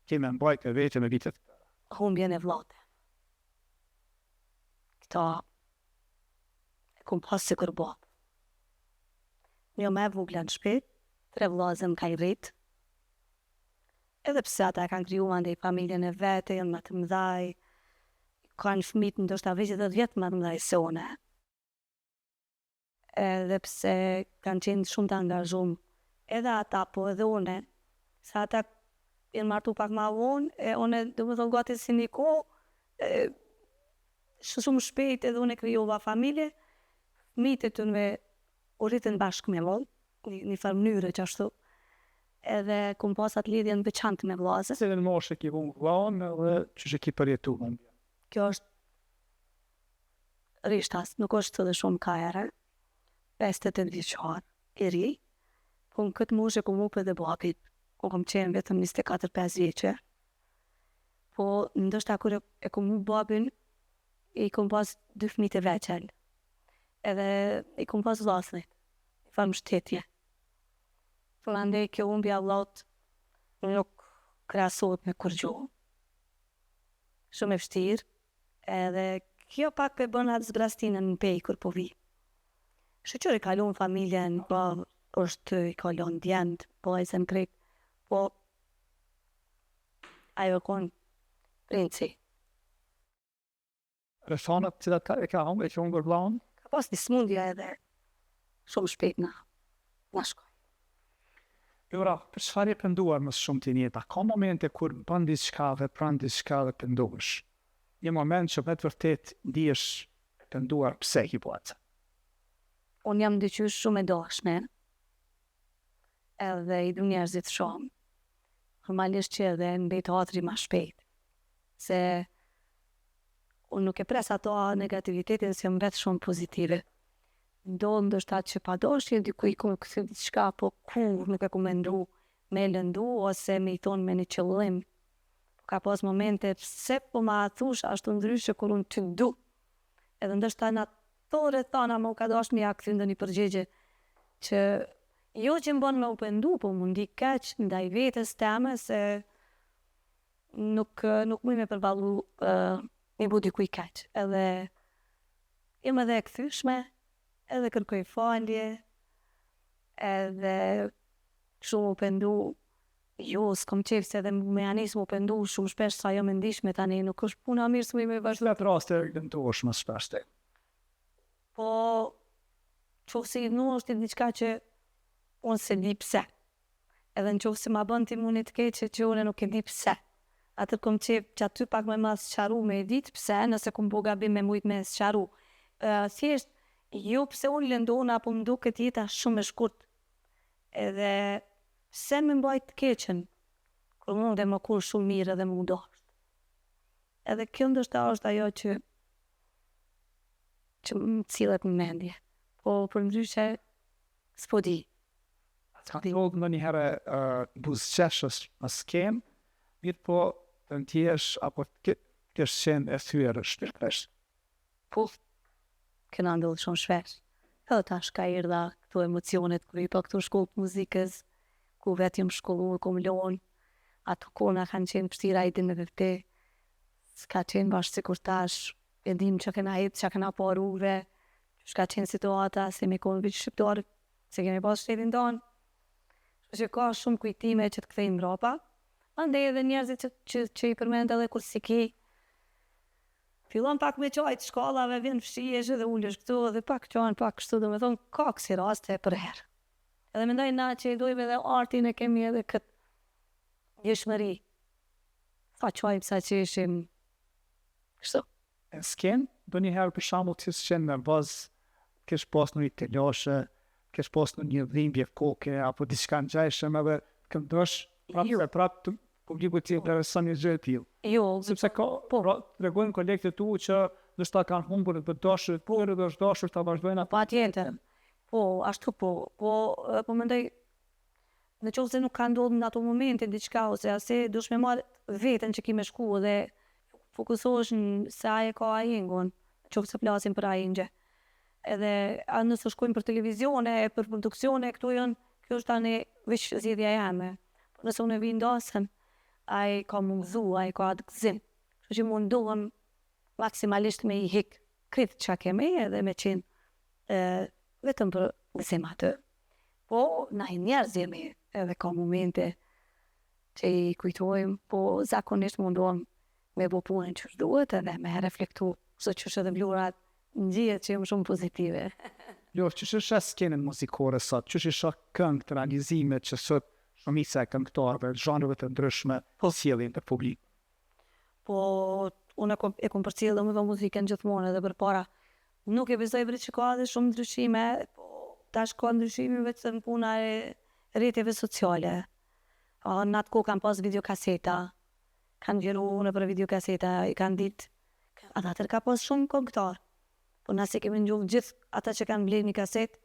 ke me mbajt me vete me vite të tëra. Humbjen e vllaut. Këta e kom pas sikur babë. Unë jam ma e vogla në shpi, tre vllazën më kanë rrit. Edhe pse ata e kanë kriju mandej familjen e vet, janë ma të mdhaj, kanë fëmijët ndoshta veç 10 vjet ma të mdhaj se une. Edhe pse kanë qenë shumë të angazhum edhe ata po edhe une, se ata janë martu pak ma vonë, e une do me thonë gati si një kohë, shumë shpejt edhe une krijova familje, fëmijët e tynve u rritën bashkë me mu, një farë mënyre qashtu, edhe kom pas atë lidhje në veçantë me vllazën. Cilën moshë e ki humbë vllaun edhe qysh e ki përjetu humbjen? Kjo është rishtas, nuk është edhe shumë ka herë, 58 vjeçar, i ri, po në këtë moshë e kom hup edhe babin, ku kom qenë vetëm 24-5 vjeçe, po ndoshta kur e kom hup babin, i kom pas dy fëmijë të vegjël, edhe i kom pas vllaznit, një farë mbështetje. Prandaj kjo humbja e vllaut nuk krahasohet me kurgjo. Shumë e vështirë, edhe kjo pak e bën atë zbrastinën në Pejë kur po vi. Shyqyr e ka lon familjen, po është i ka lon djemt, vajzën krejt, po ajo e kon princi. Rrethanat të cilat ka, e ka humbur, e ka humbur vllaun? Ka pas një smundje edhe shumë shpejt na, na shkoi. Lura, për çfarë je penduar më së shumti në jetë? A ka momente kur bën diçka, vepron diçka dhe pendohesh? Një moment që me të vërtet ndihesh e penduar pse e ke bërë atë? Unë jam diqysh shumë e dashme, edhe i du njerëzit shumë. Normalisht që edhe mbet hatri ma shpejt. Se unë nuk e pres ato negativitetin se jam vetë shumë pozitive. Ndodh ndoshta që pa dashje diku i kom kthy diçka, po kurrë nuk e kom mendu me e lëndu ose me i thonë me një qëllim. Po ka pas momente pse po ma thush ashtu ndryshe kur unë ty du. Edhe ndoshta në ato rrethana më u ka dashtë me ja kthy ndonjë përgjigje që jo që më bën me u pendu, po mu ndi keq ndaj vetes teme se nuk nuk muj me përballu me i bo dikuj keq. Edhe jam edhe e kthyshme, edhe kërkoj falje, edhe kështu mu pendu, jo, s'kom qejf se edhe me ja nis mu pendu shumë shpesh sa jam e ndishme tani, nuk është puna mirë s'muj me vazhdu. Cilat raste pendohesh më shpesh ti? Po, qoftë se idhnohesh ti diçka që unë s'e di pse. Edhe në qoftë se ma bën ti mu një të keqe që unë nuk e di pse. Atë kom qejf që aty pak me ma sqaru me e ditë pse, nëse kom bo gabim me mujt me sqaru. Uh, thjesht, jo pse unë lëndohna, po më duket jeta shumë e shkurt. Edhe pse me mbajt të keqen, kur mund e më kur shumë mirë edhe mu dasht. Edhe kjo ndoshta është ajo që që më sillet në mendje. Po përndryshe s'po di. A të ka ndodhur ndonjëherë uh, buzëqeshësh në skenë, mirëpo të ndjesh apo të kesh qenë e thyer shpirtërisht? Po, kena ndodhë shumë shpesh. Edhe tash ka erdha këto emocionet kur i pa këto shkollë të muzikës, ku vetë jam shkollu e kom lonë, ato kohna kanë qenë vështira i din edhe ti, s'ka qenë bash sikur tash, e dim që kena ecë, që kena pa rrugëve, qysh ka qenë situata, se me konë veç shqiptarë, se kemi pas shtetin tonë. Kështu që ka shumë kujtime që të kthejnë mbrapa. Mandej edhe njerëzit që, që, që i përmend edhe kur s'i ki, fillon pak me qajt shkallave, vjen fshihesh edhe ulesh këtu edhe pak qan, pak kështu, domethonë ka kësi raste përherë. Edhe mendoj na që e dojmë edhe artin e kemi edhe këtë ndjeshmëri. Sa qajmë, sa qeshim, kështu. Në skenë, ndonjëherë për shembull të kesh qenë nervoz, të kesh pas ndonjë telashe, të kesh pas ndonjë dhimbje koke apo diçka ngjajshëm edhe të këndosh prapë se prapë publikut t'i intereson një gjë e tillë. Jo, sepse ka po pra, tregojnë kolegët e tu që ndoshta kanë humbur të dashur të tyre dhe është dashur ta vazhdojnë atë. Patjetër. Po, ashtu po. Po, po mendoj Në qoftë se nuk ka ndodhur në ato momente diçka ose asi, duhesh me marrë veten që ki me shku dhe fokusohesh në se a e ka ahengun, në qoftë se flasim për ahengje. Edhe a nëse shkojmë për televizione e për produksione, këto janë, kjo është tani veç zgjedhja jeme. Po nëse unë e vi n'dasëm, ai ka m'u gëzu, ai ka atë gëzim. Kështu që mundohem maksimalisht me i hek krejt çka kemi edhe me qenë vetëm për gëzim aty. Po, na njerëz jemi edhe ka momente që i kujtojmë, po zakonisht mundohem me bo punën qysh duhet edhe me reflektu, kështu qysh edhe Vlora ndihet që jam shumë pozitive. Vlorë, qysh e sheh skenën muzikore sot, qysh i shoh këngët, realizimet që sot shumica e këngëtarëve, zhanreve të ndryshme, po sjellin për publikun? Po, unë e kom, e kom përcjellë domethënë muzikën gjithmonë edhe përpara Nuk e besoj bre që ka edhe shumë ndryshime, po tash ka ndryshime vetëm puna e rrjeteve sociale. Në atë kohë kanë pas videokaseta, kanë xhiru nëpër videokaseta, i kanë ditë, edhe atëherë ka pas shumë këngëtarë, po na s'i kemi ngju gjithë ata që kanë ble një kasetë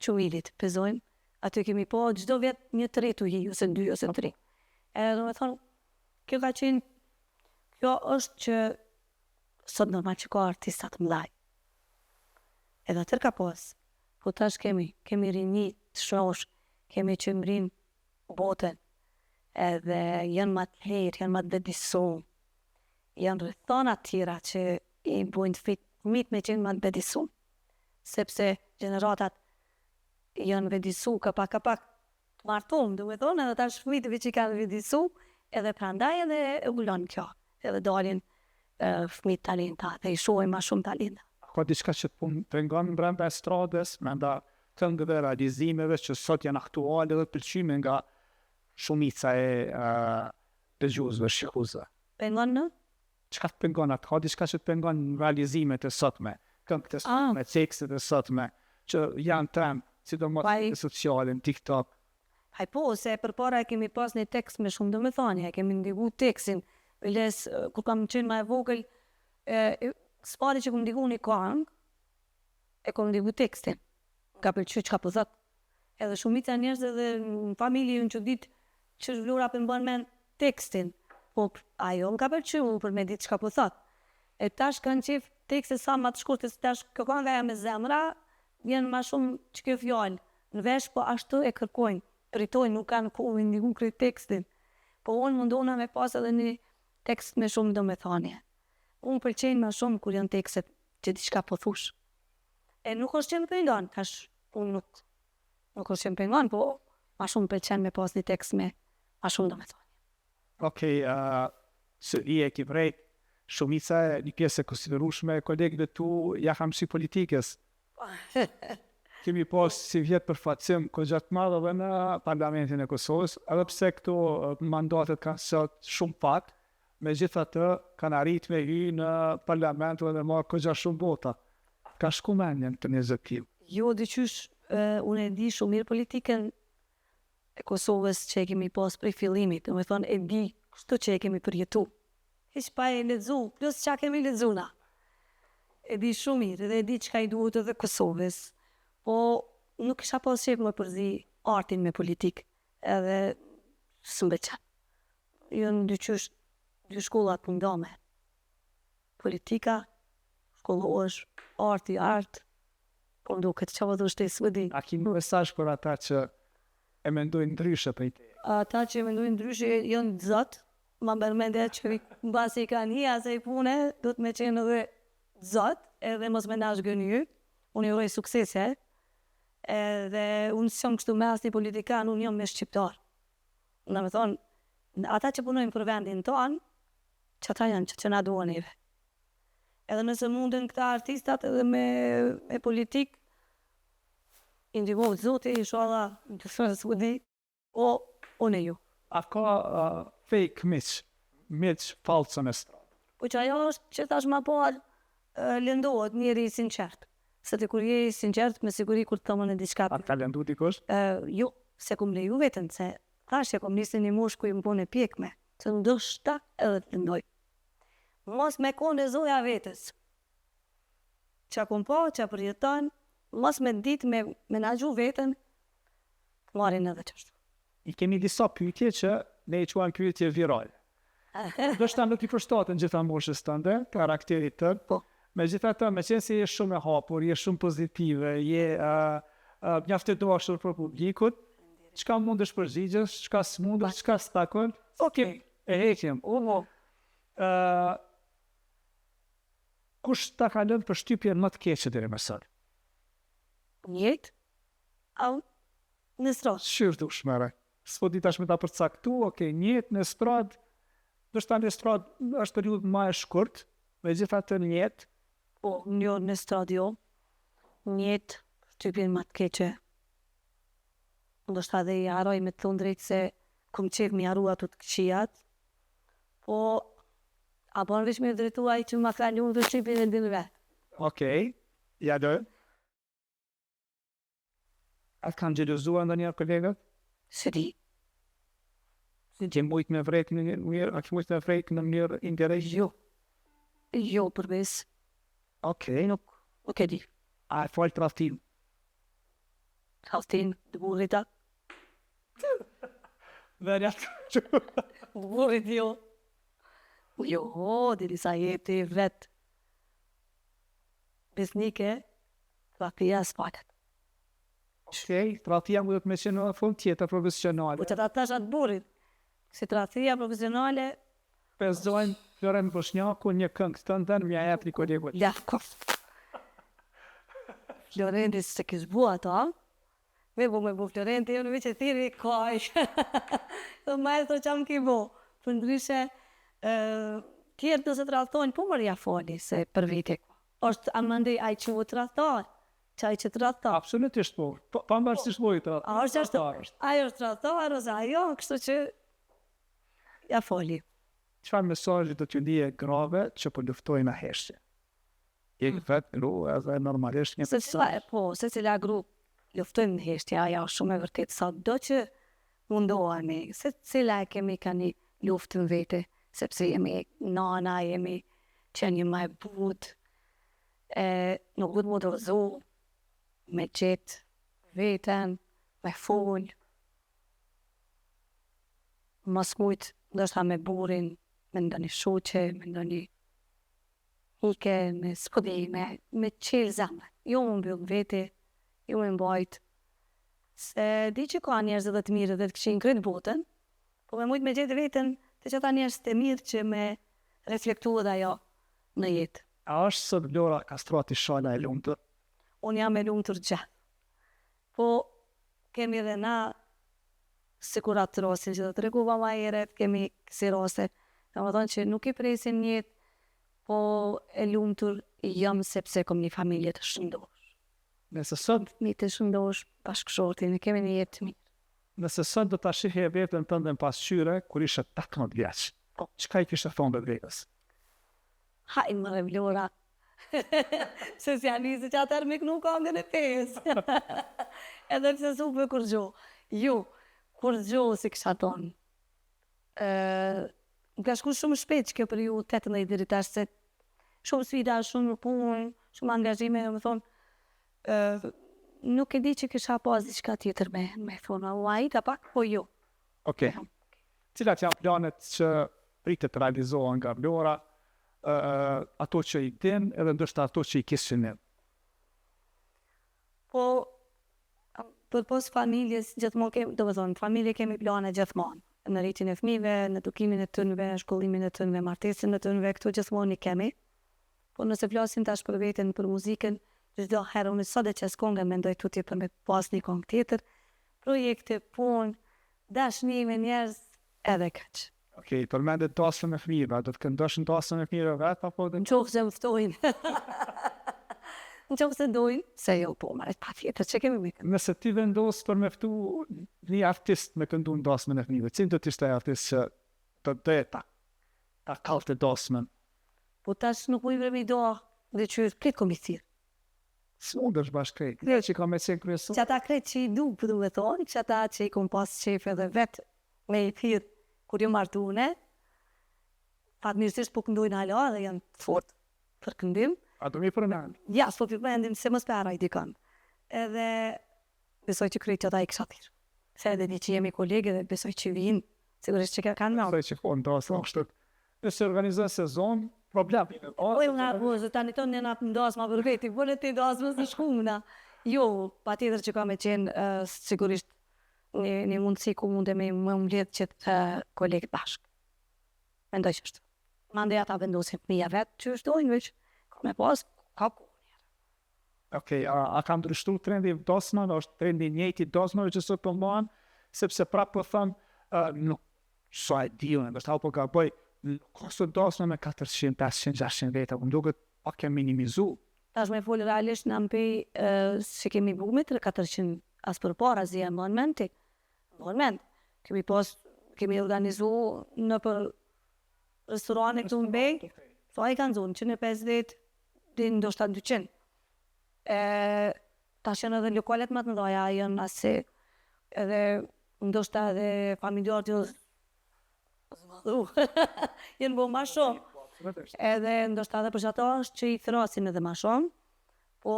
Qumilit, pezojmë, aty kemi pa çdo vjet një të re tu hi, ose dy ose tri. Edhe domethonë, kjo ka qenë, kjo është që Sot normal që ka artista të mdhaj. Edhe atëherë ka pas. Po tash kemi, kemi rini të shnosh, kemi që mrin botën. Edhe janë ma të lirë, janë ma të vetëdijsum. Janë rrethana tjera që i bojnë fëmijët me qenë ma të vetëdijsum. Sepse gjeneratat janë vetëdijsu ka pak ka pak të martum, domethonë edhe tash fëmijët veç i kanë vetëdijsu, edhe prandaj edhe evoluon kjo, edhe dalin fëmijët talenta dhe i shohim ma shumë talenta. A ka diçka që të pengon brenda estradës, brenda këngëve, realizimeve që sot janë aktuale dhe të pëlqyme nga shumica e dëgjuesve, shikuesve? Pengon në? Çka të pengon, a ka diçka që të pengon në realizimet e sotme, këngët e sotme, tekstet e sotme, që janë trend, sidomos në rrjetet sociale, në TikTok? Haj po, se përpara e kemi pas një tekst me shumë domethënie, e kemi ndigu tekstin, biles kur kam qenë ma e vogël, së pari që kom ndigu një kangë, e kom ndigu tekstin, më ka pëlqy çka po thot, edhe shumica e njerëzve edhe në familje janë çudit qysh Vlora po e mban mend tekstin, po ajo më ka pëlqy mu për me ditë çka po thot, e tash kanë qef tekste sa ma të shkurtë se tash kjo kanga ja me zemra vjen ma shumë qikjo fjalë në vesh po ashtu e kërkojnë, pritojnë nuk kanë kohë me ndigu krejt tekstin, po unë mundohna me pas edhe një tekst me shumë domethanie. Mu më pëlqejnë ma shumë kur janë tekstet që diçka po thush. E nuk është që më pengon, tash unë nuk nuk është që më pengon, po ma shumë më pëlqen me pas një tekst me ma shumë domethënie. Okej, uh, se i e ki vrejt, shumica e një pjesë e konsiderueshme e kolegëve tu ja kanë msy politikës. Kemi pas sivjet përfaqësim goxha të madh edhe në Parlamentin e Kosovës, edhe pse këto mandatet kanë zgjat shumë pak, megjithatë kanë arrit me hy në Parlament dhe me marrë goxha shumë vota. A të ka shku mendja në një gjë të tillë? Jo, diqysh, unë e di shumë mirë politikën e Kosovës që e kemi pas prej fillimit, domethonë e di kështu që e kemi përjetu. Hiq pa e lexu, plus çka kemi lexu na. E di shumë mirë dhe e di çka i duhet edhe Kosovës. Po nuk kisha pas qejf me përzi artin me politikë, edhe s'më pëlqen. Janë diqysh dy shkolla të ndame. Politika, shkollohesh, arti art, po m'duket, çka po thush ti, s'po di. A ki një mesazh për ata që e mendojnë ndryshe prej teje? Ata që e mendojnë ndryshe janë të zot, ma merr mendja që mbasi i kanë hi asaj pune, duhet me qenë edhe të zot, edhe mos me na zhgënjy. Unë i uroj suksese, edhe unë s'jam kështu me asnjë politikan, unë jam me shqiptar. Domethonë, Ata që punojnë për vendin tonë, që ata janë që, që na duhen neve. Edhe nëse munden këta artistat edhe me, me politik, i ndihmoftë Zoti, inshallah, s'u di, o, unë ju. A ka uh, fake miq, miq falso në stradë? Po që ajo është që thash ma parë, lëndohet njeri i sinqert. Se ti kur je i sinqert, me siguri kur të thonë diçka. A ka lëndu dikush? Uh, jo, se kum leju veten, se thash që kom nisë një moshë ku jam punë e pjekme, që ndoshta edhe të lëndoj. Mos me konë e zoja vetes. Qa kom pa, qa përjeton, mos me dit me menaxhu veten, të marrin edhe qashtu. I kemi disa pyetje që ne i quajmë pyetje virale. Ndoshta nuk i përshtaten gjitha moshës tënde, karakterit tënd. Po. Megjithatë, meqenëse je shumë e hapur, je shumë pozitive, je uh, uh, mjaft e dashur për publikun, çka mundesh përgjigjesh, çka s'mundesh, çka s'takon, Okej. e heqim. Umo. Ë kush ta ka lënë përshtypjen më të keqe deri më sot? Njëjt? Au, në stradë. Qysh dush mere. S'po di tash me ta përcaktu, okej, njëjt në stradë, ndoshta në stradë është periudhë më e shkurt, megjithatë njëjt. Po, jo në stradë jo. Njëjt, përshtypjen më të keqe. Ndoshta edhe i harroj me të thonë drejt se kom qef mi harru ato të këqijat. Po, a bon veç me drejtu ai që ma ka lënë përshtypjen e din vet. Okej, ja do. A të kanë xhelozuar ndonjëherë kolegët? Se di. Ke mujt me vrejt në mënyrë, a ke mujt me vrejt në mënyrë indirekte? Jo. Jo, për besë. Okej. Nuk, nuk e di. A e fal tradhtinë? Tradhtinë, të burrit a? Dhe ja Të burrit jo. Jo, derisa je ti vet besnike, tradhtia s'falet. Okej, tradhtia mundet me qenë në formë tjetër profesionale. Po që ta thash atë burrit, si tradhtia profesionale, Pezojmë Florent Boshnjaku një këngë tënden m'ja jep një kolegut. Ja, ko. Florenti s'e kish bu ato, a? Me bu, me bu Florenti, unë veç e thirri kaj. Dhe maestro qa më ki bo. Për ndryshe, tjerët nëse tradhtojnë, po mërë ja fali, se për vete. është a mandej ai që u tradhtar, që ai që tradhtar. Absolutisht po, pa pavarësisht llojit të A është ashtu? Ai është tradhtar ose ajo, kështu që ja fali. Çfarë mesazhi do t'ju lije grave që po luftojnë në heshtje? Je mm. vetë gru edhe normalisht një Secila, po, secila gru luftojmë në heshtje, ajo është shumë e vërtetë, sa do që mundohemi, secila e kemi ka një luftë në vete, sepse jemi nana, jemi qenie ma e butë, e nuk duhet mu dorëzu, me gjetë veten, me fol, mos mujt ndoshta me burrin, me ndonjë shoqe, me ndonjë mike, me s'po di, me, me qelë zemrën, jo mu mbyll n'vete, jo me mbajt, se di që ka njerëz edhe të mirë edhe të këqij në krejt botën, po me mujt me gjetë veten te qata njerëz të mirë që me reflektu edhe ajo në jetë. A është sot Vlora Kastrati Shala e lumtur? Unë jam e lumtur gjithë. Po kemi edhe na sikur atë rastin që të tregova ma herët, kemi kësi raste, domethënë që nuk i presim n'jetë, po e lumtur jam sepse kom një familje të shëndosh. Nëse sot Fëmijë të shëndosh, bashkëshortin, e kemi një jetë të mirë. Nëse sot do ta shihje veten tënde në pasqyre kur ishe 18 vjeç, Po. çka i kishe thonë vetvetes? Haj more Vlora. Pse s'ja nisi që atëherë me knu kangën e fesë. Edhe pse s'u bë kurgjo. Jo, kurgjo s'i kisha thonë. Më ka shku shumë shpejt që kjo periudhë 18 deri tash se shumë sfida, shumë punë, shumë angazhime, domethonë, nuk e di që kisha pas diçka tjetër me, me thonë, u ajta pak, po jo. Okej. Cilat janë planet që pritet të realizohen nga Vlora, ë ato që i din edhe ndoshta ato që i ke synim? Po, përpos familjes, gjithmonë kemi, domethonë, familje kemi plane gjithmonë, në rritjen e fëmijëve, në edukimin e tynve, shkollimin e tynve, martesën e tynve, këto gjithmonë i kemi. Po nëse flasim tash për veten, për muzikën, çdo herë unë sot e qes kongën mendoj tutje për me pas një kongë tjetër, projekte, punë, dashni me njerëz. Edhe kaq. Okej, përmende dasmën e fëmijëve, a do të këndosh në dasmën e fëmijëve vetë apo do Në qoftë se më ftojnë. Në qoftë se dojnë, se jo po, more, patjetër që kemi me këndu. Nëse ti vendos për me ftu një artist me këndu në dasmën e fëmijëve, cili do të ishte ai artist që do të doje ta ta kallte dasmën? Po tash nuk muj bre me i da, dhe qysh, krejt kom i thirr. S'mundesh bash krejt. Krejt që ka me qenë kryesor. Qata krejt që i du, po du me thonë, qata që i kom pas qejf edhe vet me i thirr kur jom martu une, fatmirësisht po këndojnë hala edhe janë të fort për këndim. A do m'i përmend? Ja, s'po p'i përmendim se mos pe harroj dikon. Edhe besoj që krejt qata i kisha thirr. Se edhe di që jemi kolegë edhe besoj që vijnë, sigurisht që kanë me ardhë. Besoj që po n'dasmë kështu. Nëse organizon sezon, problem. Po jo nga po, se tani tonë jena të n'dasma për veti, po le ti dasmës të shkum na. Jo, patjetër që ka me qenë sigurisht një, një mundësi ku mundemi me u mbledh gjithë kolegët bashkë. Mendoj që është. Mandej ata vendosin fëmija vetë qysh dojnë, veç ka me pas, ka kohë. Okej, a, a ka ndryshu trendi i dasmave, është trendi i njëjtë i dasmave që sot po mbahen, sepse prapë po them, uh, nuk sa e di unë, ndoshta po gaboj, nuk ka sot dasma me 400, 500, 600 veta, po më duket pak e minimizu. Tash me fol realisht na n'Pejë s'i kemi bu me 3-400 as përpara si e mban mend ti. Mban mend. Kemi pas kemi organizu nëpër restorane këtu në Pejë. Sa i kanë zonë, 150 deri ndoshta 200. E tash janë edhe lokalet më të mëdha, janë asi edhe ndoshta edhe familjarët janë zmadhu. janë bo ma shumë. Edhe ndoshta edhe për qato është që i thrasin edhe ma shumë, po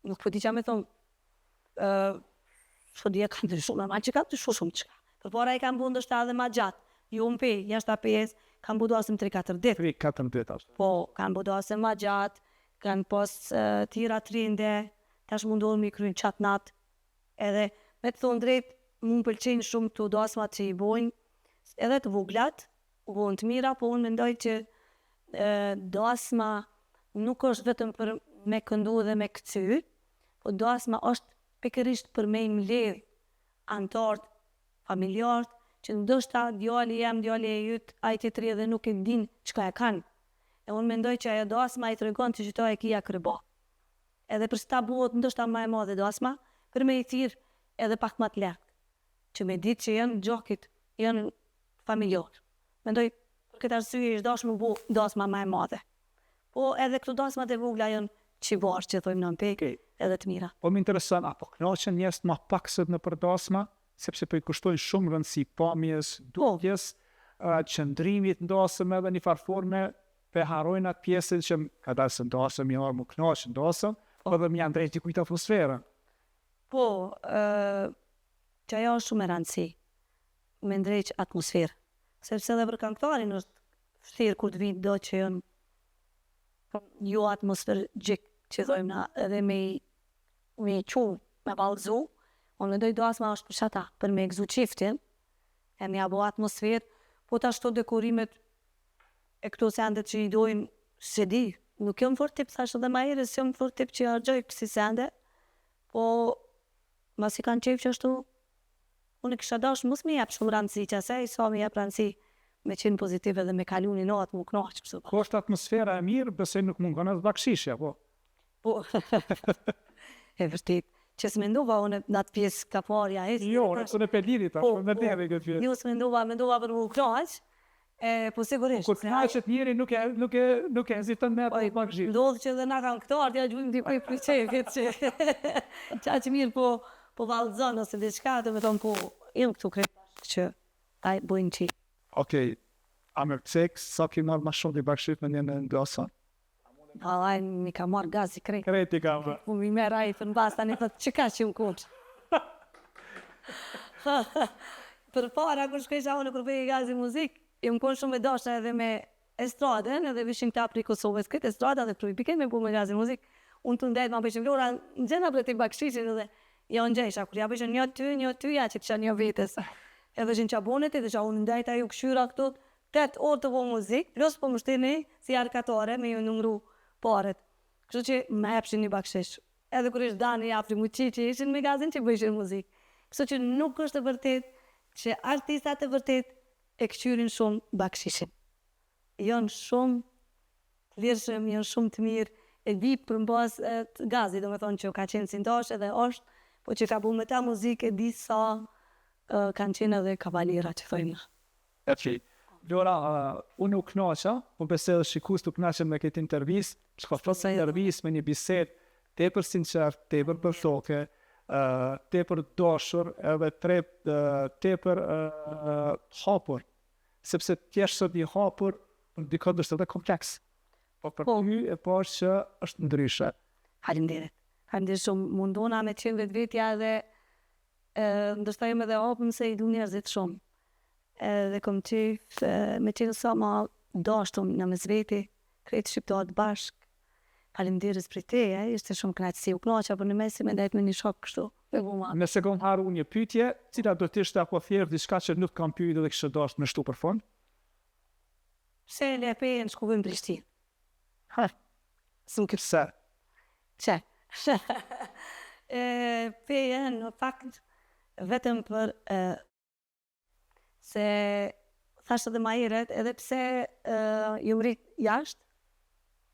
nuk po di qa me thonë, uh, s'po di e ka ndryshu, normal që ka ndryshu shumë qka. Përpara i kanë bu ndoshta edhe ma gjatë, jo në Pejë, jashta Pejës, kanë bu dasëm 3-4 ditë. 3-4 ditë, ashtu. Po, kanë bu dasëm ma gjatë, kanë pas uh, tjera trende, tash mundohen me i kry në qatë natë, Edhe me të thonë drejt, mu më pëlqejnë shumë këto dasmat që i bojnë, edhe të voglat, u bojnë të mira, po unë mendoj që dasma nuk është vetëm për me këndu dhe me kcy, po dasma është pikërisht për me i mbledh anëtarët, familjarët, që ndoshta djali jem, djali e yt, ai tjetri edhe nuk e din çka e kanë. E unë mendoj që ajo dasma i tregon që qëto e ki akraba. Edhe për qëta bëhet ndoshta ma e madhe dasma, për me i thirr edhe pak ma të largët, që me ditë që janë gjakit, janë familjarë. Mendoj për këtë arsye ish dashtë m'u bo dasma ma e madhe. Po edhe këto dasmat e vogla janë qibar që thojmë na në Pejë, edhe të mira. Po më intereson a po kënaqen njerëzit ma pak sot nëpër dasma, sepse po i kushtojnë shumë rëndësi pamjes, dukjes, qëndrimit në dasëm edhe një farë forme Pe harrojnë atë pjesën që kadalë se n'dasëm me ardhë m'u knaqë n'dasëm, po edhe me ja ndreq dikujt atmosferën. Po, që ajo është shumë e rëndësi, me ndreq atmosferë, sepse edhe për këngëtarin është vështirë kur të vijnë do që janë jo atmosfergjik, që thojmë na, edhe me i me i çu, me vallëzu, unë mendoj dasma është për qata, për me e gëzu çiftin, e me ja bo atmosferë, po tash këto dekorimet E këto sendet që i dojnë, s'e di, nuk jam fort tip, thashë edhe ma herët, s'jam fort tip që harxhoj kësi sende, po masi kanë qejf qashtu, unë kisha dashtë mos me jep shumë randësi qasaj, sa me jep randësi me qenë pozitiv edhe me kalu një natë m'u knaqë kështu. Ku është atmosfera e mirë, besoj nuk mungon as bakshishi, apo? Po, e vërtet, që s'mendova unë në atë pjesë ka parja, hiç. Jo, unë unë pe lidhi tash, po, me po, këtë pjesë. Jo, s'mendova, mendova për m'u knaq, e, po sigurisht. Kur knaqet njeri nuk e, nuk e, nuk e heziton me atë po, bakshish. Ndodh që edhe na këngëtarët, ja gjujmë dikujt për qejfit, që qaq mirë po, po vallëzon ose diçka, do me thonë po, jam këtu krejt bashkë që ta bojnë qejf. Okej, a me cek, sa ki marrë ma shumë bakshish në një në dasëm? Vallai m'i ka marrë Gazi krejt. Krejt i ka marrë. Po m'i merr ai për mbas tani thotë çka që më kush. Përpara kur shkojsha unë kur bëj Gazi muzikë, jam kon shumë e dashur edhe me estradën, edhe vishin këta prej Kosovës këtë estrada dhe prej bike me bu me Gazi muzikë. Unë tu ndejt ma bëjshin Vlora, nxena bre ti bakshishin edhe ja nxejsha kur ja bëjshin një ty, një ty, ja qitsha një vetes. Edhe ishin ça bone ti, dhe unë ndejta ju kqyra këtu, 8 orë tu bo muzikë, plus po më shtini si arkatore me ju numru paret. Kështu që më jepshin një bakshish. Edhe kur ish Dani, Afri, Muçiqi, ishin me Gazin që bëjshin muzikë. Kështu që nuk është e vërtet që artistat e vërtet. E këqyrin shumë bakshishin. Janë shumë të lirshëm, janë shumë të mirë, e di për n'bazë të Gazit, domethonë që ka qenë sindash edhe është, po që ka bu me ta muzikë e di sa kanë qenë edhe kavalera që thojmë na. Okej. Vlora, unë u kënaqa, po besoj edhe shikuesit u kënaqën me këtë intervistë, çka thotë intervistë me një bisedë tepër sinqertë, tepër për toke, tepër dashur edhe tepër hapur, sepse të jesh sot i hapur për dikënd është edhe kompleks. Po për po. ty e pashë që është ndryshe. Faleminderit. Faleminderit shumë. Mundona me qenë vetvetja edhe ndoshta jam edhe hapun se i du njerëzit shumë. Edhe kom qejf me qenë sa ma dashtun në mes veti, krejt shqiptarët bashkë. Faleminderit prej teje, ishte shumë kënaqësi, u kënaqa për në mes si me ndejt me një shok kështu, me bu ma. Nëse kom harru një pyetje, cila do të ishte apo thjesht diçka që nuk kam pyet dhe kishe dashtë me shtu për fund? Pse e le Pejën shkove në Prishtinë? Ha, s'm ke pse? Qe. Pejën në fakt vetëm për Se thash edhe ma herët, edhe pse jom rrit jashtë,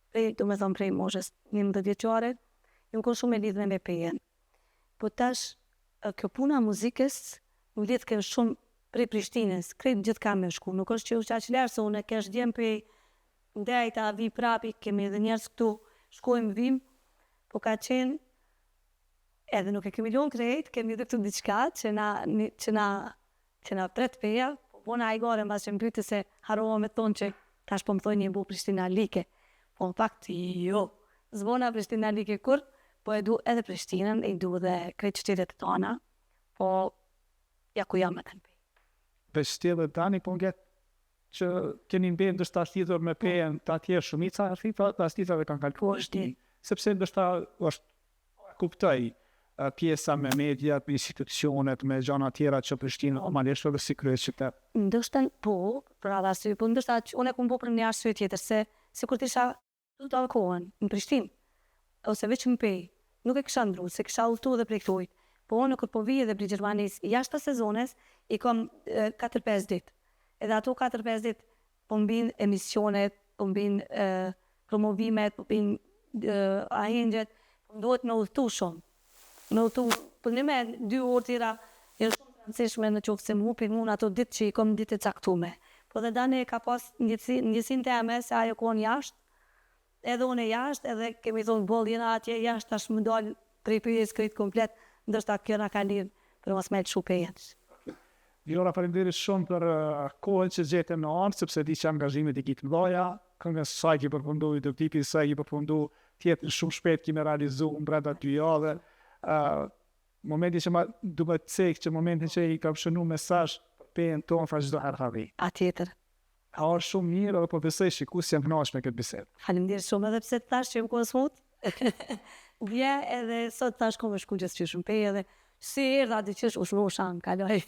prej, do me thonë prej moshës 11 vjeçare, jom kon shumë e lidhme me Pejën. Po tash, kjo puna e muzikës më lidhke shumë prej Prishtinës, krejt gjithkah me shku, nuk është që është aq larg se unë kesh djem prej ndejta, vi prapë, kemi edhe njerëz këtu, shkojmë, vim, po ka qenë Edhe nuk e kemi lënë krejt, kemi edhe këtu diçka që na që na që na pret Peja, po bona hajgare mbas që më pyete se harrova me thonë që tash po më thonë je bo prishtinalike. Po në fakt jo, s'bona prishtinalike kurrë, po e du edhe Prishtinën, i du edhe krejt qytetet e tana, po ja ku jam edhe në Pejë. Veç ti edhe Dani po nget që keni mbetë ndoshta të lidhur me Pejën, të atje shumica e artistave kanë kaluar. Po është. Sepse ndoshta është E kuptoj, pjesa me mediat, me institucionet, me gjana tjera që Prishtina normalisht edhe si kryeqytet. Ndoshta po, për atë arsye, po ndoshta unë e kom bo për një arsye tjetër, se sikur të isha të kohën në Prishtinë ose veç në Pejë, nuk e kisha ndrru, se kisha udhëtu edhe prej këtujt. Po unë kur po vij edhe prej Gjermanisë jashtë sezonës, i kom 4-5 ditë. Edhe ato 4-5 ditë po m'bin emisionet, po m'bin promovimet, po m'bin ahengjet, po m'duhet me udhëtu shumë. Me udhëtu për një me dy orë tjera janë shumë të rëndësishme në qoftë se më hupin unë ato ditë që i kom ditë e caktume. Po dhe Dani e ka pas ndjesi, ndjesinë teme se ajo kon jashtë, Edhe unë jashtë edhe kemi thonë boll jena atje jashtë tash me dal prej Pejës krejt komplet ndoshta kjo na ka lidh për mos me lshu Pejën. Vlora faleminderit shumë për kohën që gjete me ardhë sepse di që angazhimet i ki të mëdha, këngën sa e ki përfundu, videoklipin sa e ki përfundu, tjetrin shumë shpejt ki me realizu brenda dy jave. Momenti që ma du me të cek që momentin që i kam shënu mesazh për Pejën tonë tha çdo herë ta vi. Patjetër. Ka ardhë shumë mirë edhe po besoj shikuesit janë kënaqur me këtë bisedë. Faleminderit shumë edhe pse të thash që jam kon smut. Dje edhe sot thash kom me shku gjithqysh në Pejë edhe si erdha diqysh u shnosha më kaloi.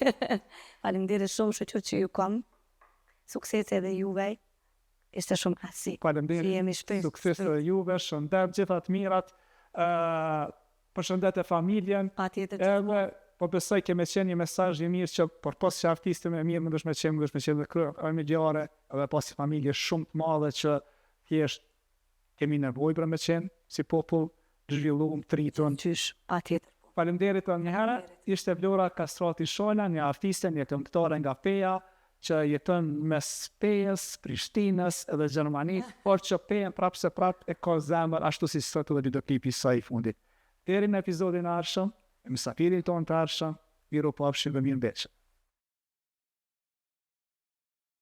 Faleminderit shumë shyqyr që ju kam. Suksese edhe juve. Ishte shumë kënaqësi. Faleminderit. Sukses edhe juve, shëndet, gjitha të mirat. Ë Përshëndete familjen. Patjetër Edhe po besoj ke me qenë një mesazh i mirë që përpos që artiste me mirë mundesh me qenë, mundesh me qenë dhe kryefamiljare edhe pas një familje shumë të madhe që thjesht kemi nevojë për me qenë si popull të zhvillum, të rritun. Qysh, patjetër. Faleminderit edhe një herë. Ishte Vlora Kastrati Shala, një artiste, një këngëtare nga Peja, që jeton mes Pejës, Prishtinës edhe Gjermanisë, por që Pejën prapë se prapë e ka zemër ashtu siç thotë edhe videoklipi i saj i fundit. Deri në episodin e ardhshëm, me mysafirin tonë të ardhshëm, mirupafshim dhe mirëmbetshim.